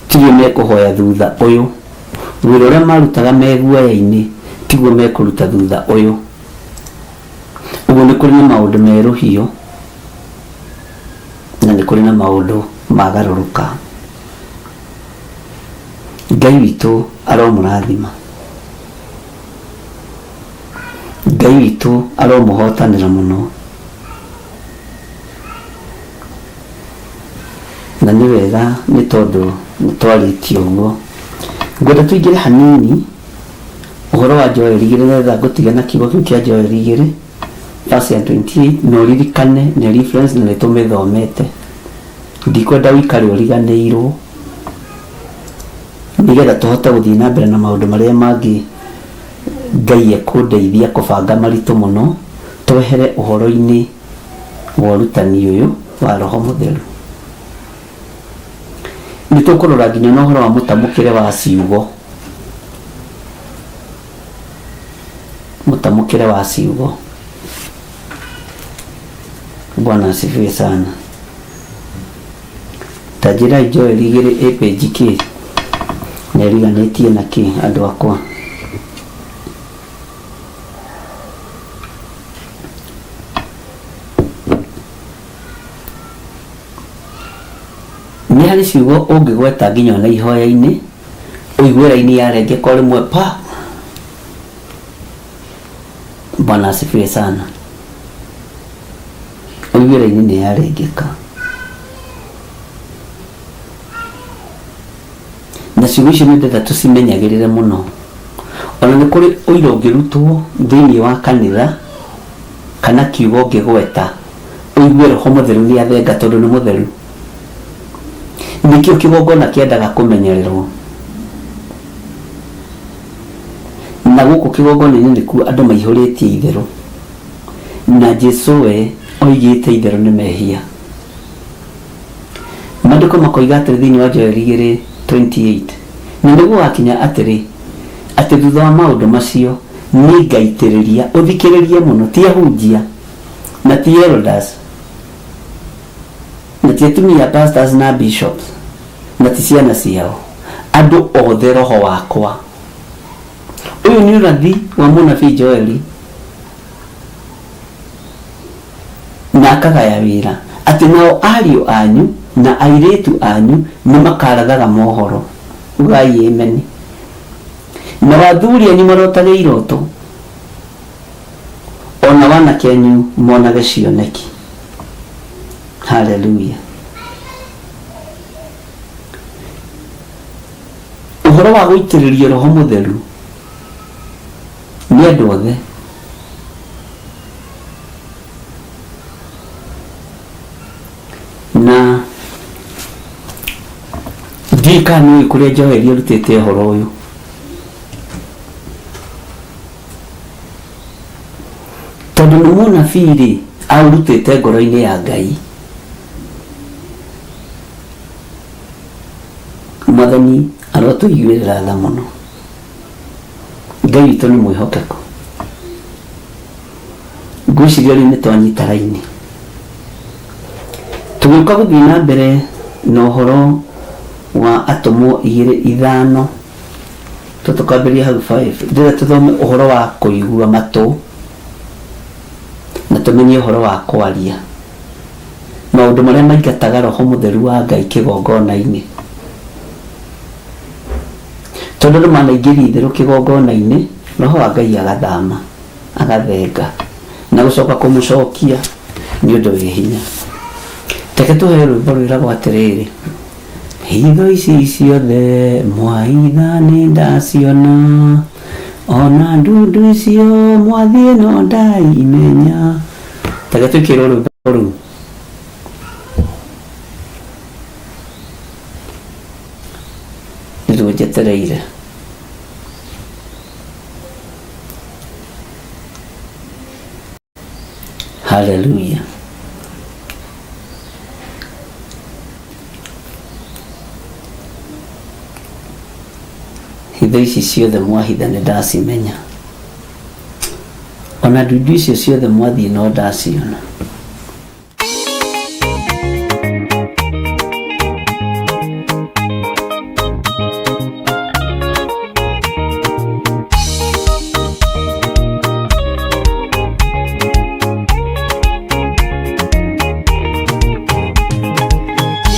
tirĩo mekũhoya thutha ũyũ. Wĩra ũrĩa marutaga me guoya-inĩ tiguo mekũruta thutha ũyũ. Ũguo nĩ kũrĩ na maũndũ merũhio na nĩ kũrĩ na maũndũ magarũrũka. Ngai witũ aromũrathima. Ngai witũ aromũhotanĩra mũno. Na nĩ wega nĩ tondũ nĩ twarĩtie ũguo. Ngwenda tũingĩre hanini ũhoro wa Joeli igĩrĩ nĩgetha ngũtige na kiugo kĩu kĩa Joeli igĩrĩ verse ya 28 na ũririkane nĩ reference na nĩ tũmĩthomete. Ndikwenda ũikare ũriganĩirwo nĩgetha tũhote gũthiĩ na mbere na maũndũ marĩa mangĩ Ngai ekũndeithia kũbanga maritũ mũno twehere ũhoro-inĩ wa ũrutani ũyũ wa Roho Mũtheru. Nĩ tũkũrora nginya na ũhoro wa mũtamũkĩre wa ciugo. Mũtamũkĩre wa ciugo. Bwana asifiwe sana. Ta njĩrai Joeli igĩrĩ ĩ page kĩ na ĩriganĩtie na kĩ andũ akwa. Nĩ harĩ ciugo ũngĩgweta nginya ona ihoya-inĩ ũigue raini yarengeka o rĩmwe pa. Bwana asifiwe sana. Ũigue raini nĩ yarengeka. Na ciugo icio nĩ ndĩrenda tũcimenyagĩrĩre mũno. Ona nĩ kũrĩ ũira ũngĩrutwo thĩinĩ wa kanitha kana kiugo ũngĩgweta ũigue Roho Mũtheru nĩ athenga tondũ nĩ mũtheru. Nĩkĩo kĩgongona kĩendaga kũmenyererwo. Na gũkũ kĩgongona-inĩ nĩkuo andũ maihũrĩtie itherũ. Na Jesu we oigĩte itherũ nĩ mehia. Maandĩko makoiga atĩrĩ thĩinĩ wa Joeli 2:28, Na nĩgũgakinya atĩrĩ, atĩ thutha wa maũndũ macio, nĩngaitĩrĩria, ũthikĩrĩrie mũno, ti ahunjia, na ti elders, na ti atumia pastors na bishops, na ti ciana ciao, andũ othe roho wakwa. Ũyũ nĩ ũrathi wa mũnabii Joeli. Na akagaya wĩra, atĩ nao ariũ anyu na airĩtu anyu nĩmakarathaga mohoro. Ugai Ameni. Nao athuri anyu marotage iroto, o nao anake anyu monage cioneki. Haleluya. Ũhoro wa gũitĩrĩrio Roho Mũtheru nĩ andũ othe. Na ndiũĩ kana nĩũĩ kũrĩa Joeli arutĩte ũhoro ũyũ. Tondũ nĩ mũnabii-rĩ, aũrutĩte ngoro-inĩ ya Ngai. Mwathani arotũiguĩrĩra tha mũno. Ngai witũ nĩ mwĩhokeku. Ngwĩciria rĩu nĩ twanyita raini. Tũgĩũka gũthiĩ na mbere na ũhoro wa atũmwo igĩrĩ ithano, to tũkambĩrĩria hau 5. Ndĩrenda tũthome ũhoro wa kũigua matũ na tũmenye ũhoro wa kwaria. Maũndũ marĩa maingataga Roho Mũtheru wa Ngai kĩgongona-inĩ. Tondũ andũ manaingĩria itherũ kĩgongona-inĩ, Roho wa Ngai agathama, agathenga, na gũcoka kũmũcokia nĩ ũndũ wĩ hinya. Reke tũheo rwĩmbo rwĩragwo atĩrĩrĩ, Hitho ici ciothe mwaitha nĩ ndaciona, ona ndundu icio mwathiĩ no ndaimenya. Reke twĩkĩrwo rwĩmbo rũu. Nĩruo njetereire. Haleluya. Hitho ici ciothe mwahitha nĩ ndacimenya, ona ndundu icio ciothe mwathiĩ no ndaciona.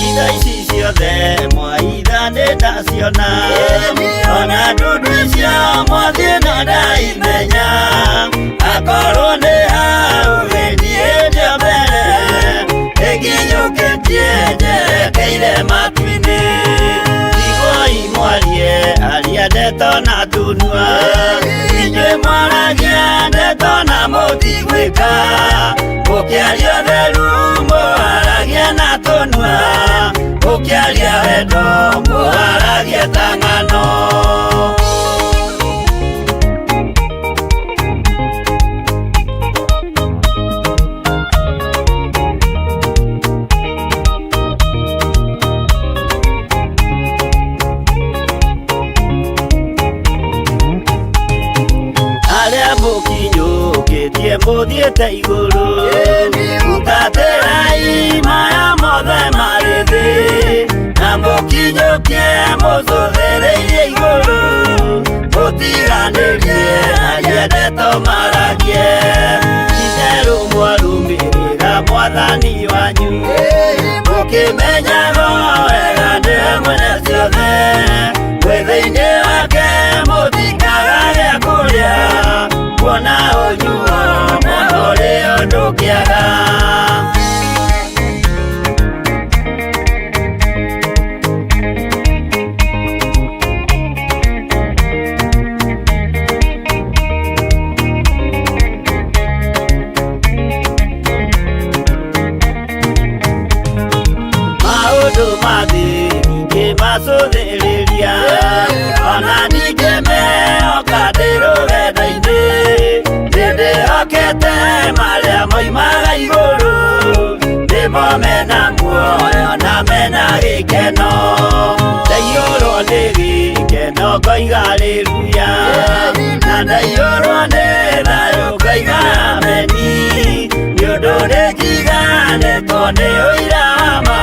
Itha ici ciothe mwaitha nĩ ndaciona, ona ndundu icio mwathiĩ no ndaimenya. Akorwo nĩ hau gĩthiĩ ndio mbere, ĩnginyũkĩtie njerekeire matu-inĩ. Iguai mwarie aria ndeto na tunua, inyuĩ mwaragia ndeto na mũtigwĩka. Mũkĩaria ũtheru mũharagia na tũnua, mũkĩaria wendo mũharagia ta ng'ano. Arĩa mũkinyũkĩtie mũthiĩte igũrũ, hutatĩrai maya mothe marĩ thĩ, na mũkinyũkie mũcũthĩrĩirie igũrũ, mũtiganĩrie aria ndeto maragie. Itherũ mwarũmĩrĩra mwathani wanyu, mũkĩmenyaga wega nĩwe mwene ciothe, mwĩ thĩinĩ wake mũtikaga gĩa kũrĩa, kuona ũnyuo na ũrĩo ndũkĩaga. Maũndũ ma thĩ ndingĩmacũthĩrĩria, ona ndingĩmehoka ndĩ rũgendo-inĩ, nĩndĩhokete marĩa moimaga igũrũ, nĩmo mena muoyo na mena gĩkeno. Ndaiyũrwo nĩ gĩkeno ngoiga haleluya, na ndaiyũrwo nĩ thayũ ngoiga ameni, nĩ ũndũ nĩnjiganĩtwo nĩ ũira wa ma,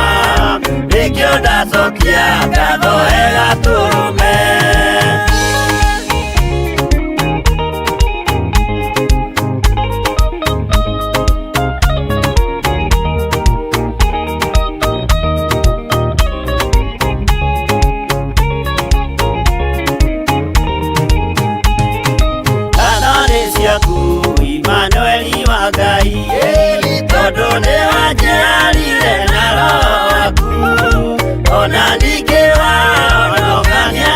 nĩkĩo ndacokia ngatho he Gatũrũme. Ngatho nĩ ciaku Imanueli wa Ngai, tondũ nĩ wanjiarire na roho waku, ona ningĩ wahonokania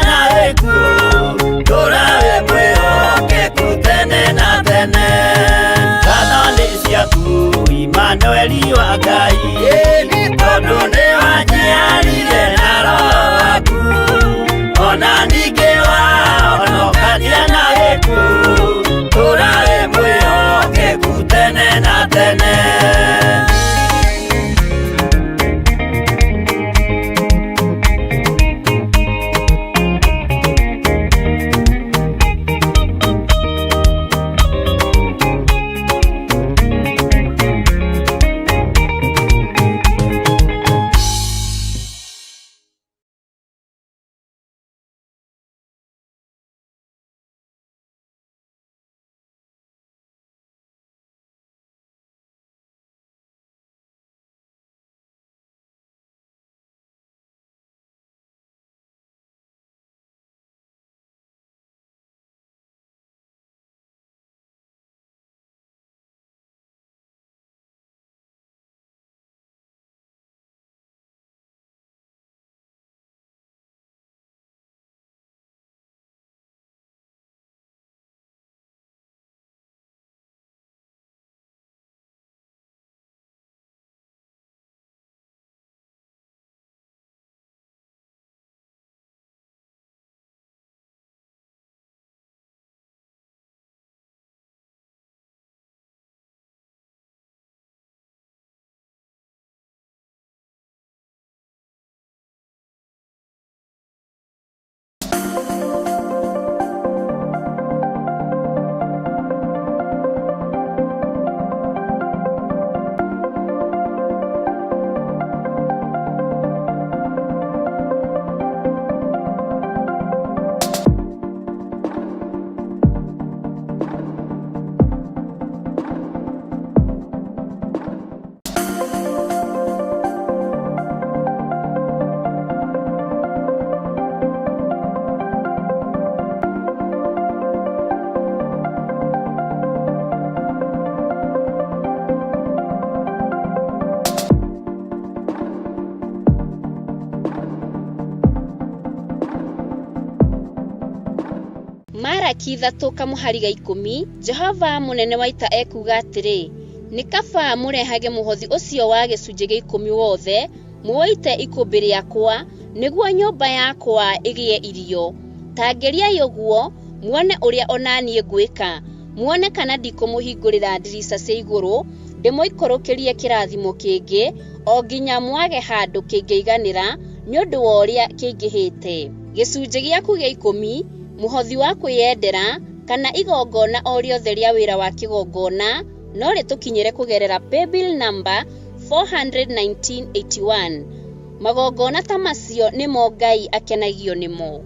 Maraki 3 kamũhari ga 10, Jehova mũnene wa ita ekuuga atĩrĩ, Nĩ kaba mũrehage mũhothi ũcio wa gĩcunjĩ gĩa ikũmi wothe, mũũite ikũmbĩ rĩakwa, nĩguo nyũmba yakwa ĩgĩe irio. Ta ngeriai ũguo, muone ũrĩa o na niĩ ngwĩka, muone kana ndikũmũhingũrĩra ndirica cia igũrũ, ndĩmũikũrũkĩrie kĩrathimo kĩngĩ, o nginya mwage handũ kĩngĩiganĩra nĩ ũndũ wa ũrĩa kĩingĩhĩte. Gĩcunjĩ gĩaku gĩa ikũmi, mũhothi wa kwĩyendera, kana igongona o rĩothe rĩa wĩra wa kĩgongona no rĩtũkinyĩre kũgerera paybill number 41981. Magongona ta macio nĩmo Ngai akenagio nĩmo.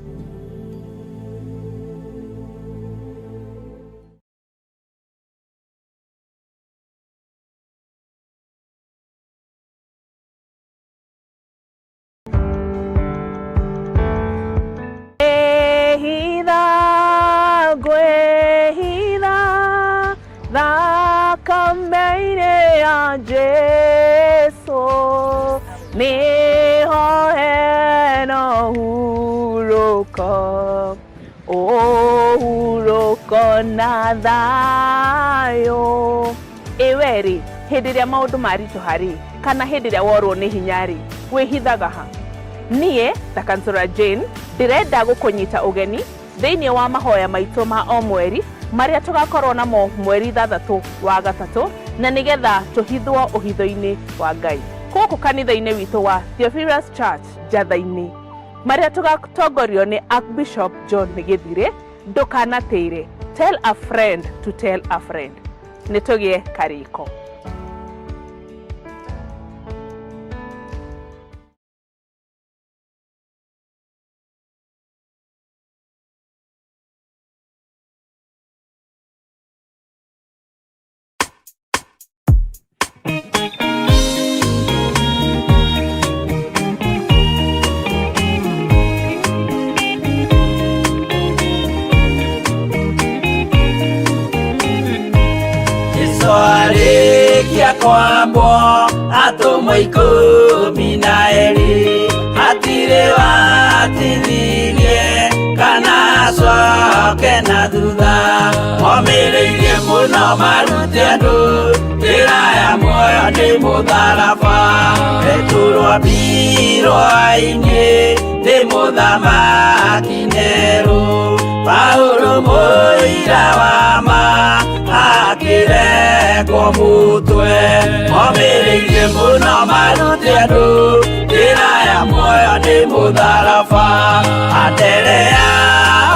Ngwĩhitha, ngwĩhitha thakame-inĩ ya Jesu, nĩho hena ũhurũko, ũhurũko na thayũ. Ĩ we-rĩ, hĩndĩ ĩrĩa maũndũ maritũha-rĩ, kana hĩndĩ ĩrĩa worwo nĩ hinya-rĩ, wĩhithaga ha? Niĩ ta Councillor Jane ndĩrenda gũkũnyita ũgeni thĩinĩ wa mahoya maitũ ma o mweri marĩa tũgakorwo namo mweri 6 wa gatatũ, na nĩgetha tũhithwo ũhitho-inĩ wa Ngai gũkũ kanitha-inĩ witũ wa Theophilus Church Njatha-inĩ, marĩa tũgatongorio nĩ Archbishop John Gĩthirĩ. Ndũkanatĩre, tell a friend to tell a friend. Nĩ tũgĩe karĩko. Jesu arĩkia kwambwo atũmwo 12 hatirĩ watithirie kana acoke na thutha momĩrĩirie mũno marute andũ njĩra ya muoyo nĩ mũtharaba Petero ambirwo-inĩ nĩ mũthamaki Nero Paulo mũira wa ma akĩrekwo mũtwe momĩrĩirie mũno marute andũ njĩra ya muoyo nĩ mũtharaba Anderea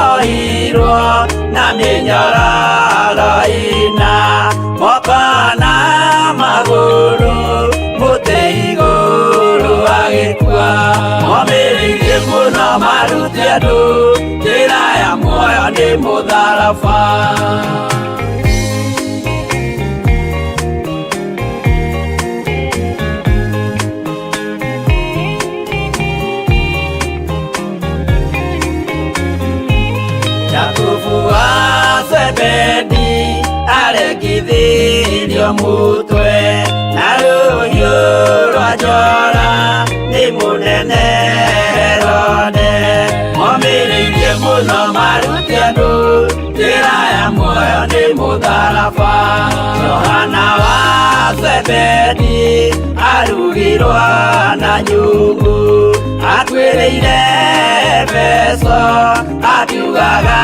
ohirwo na mĩnyororo ĩna moko na magũrũ mũtĩ igũrũ agĩkua momĩrĩirie mũno marute andũ njĩra ya muoyo nĩ mũtharaba. Jakubu wa Zebedi arekithirio mũtwe na rũhiũ rwa njora nĩ mũnene Herode momĩrĩirie mũno marute andũ njĩra ya muoyo nĩ mũtharaba Johana wa Zebedi arugirwo na nyungu akuĩrĩire Efeso akiugaga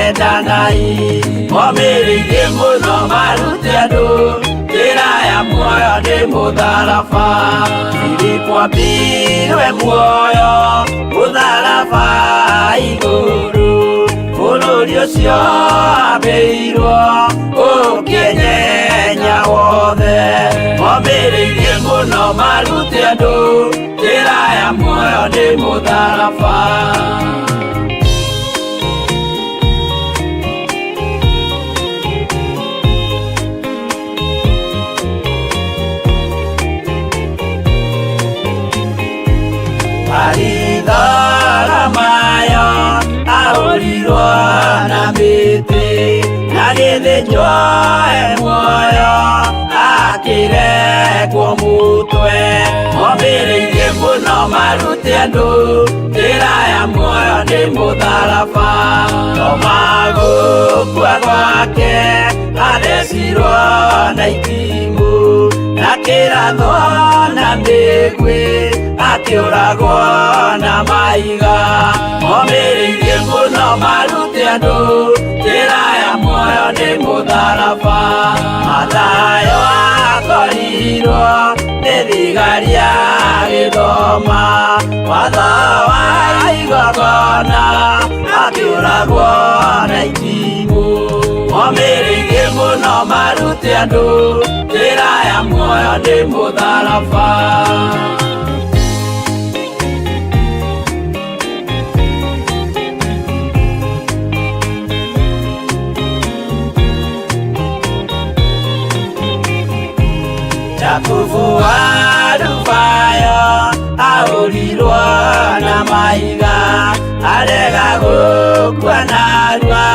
endanai momĩrĩirie mũno marute andũ njĩra ya muoyo nĩ mũtharaba Filipo ambirwe muoyo mũtharaba igũrũ bũrũri ũcio ambĩirwo ũkĩnyenya wothe momĩrĩirie mũno marute andũ njĩra ya muoyo nĩ mũtharaba. Maritharamayo ahũrirwo na mĩtĩ na gĩthĩnjwo e muoyo akĩrekwo mũtwe momĩrĩirie mũno marute andũ njĩra ya muoyo nĩ mũtharaba Toma itimũ na kĩratho na mĩguĩ akĩũragwo na mahiga omĩrĩirie mũno marute andũ njĩra ya muoyo nĩ mũtharaba Mathayo akorirwo nĩ thigari agĩthoma watho wa igongona akĩũragwo na itimũ omĩrĩirie mũno marute andũ njĩra ya muoyo nĩ mũtharaba. Jakubu wa Alufayo ahũrirwo na mahiga arega gũkua narua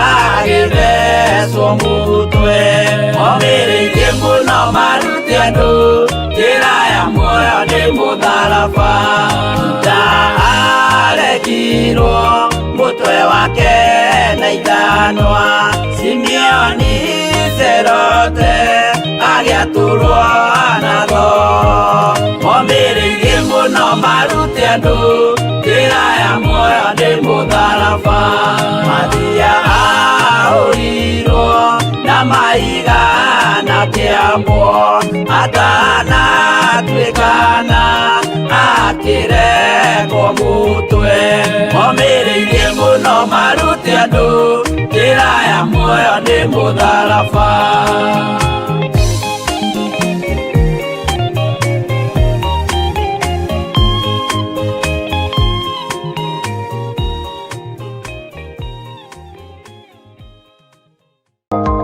agĩthecwo mũtwe omĩrĩirie mũno marute andũ njĩra ya muoyo nĩ mũtharaba Juda aregirwo mũtwe wake na ithanwa Simeoni Zerote agĩatũrwo na thoo omĩrĩirie mũno marute andũ njĩra ya muoyo nĩ mũtharaba Mathia ahũrirwo na mahiga na kĩambwo atanatuĩkana akĩrekwo mũtwe omĩrĩirie mũno marute andũ njĩra ya muoyo nĩ mũtharaba.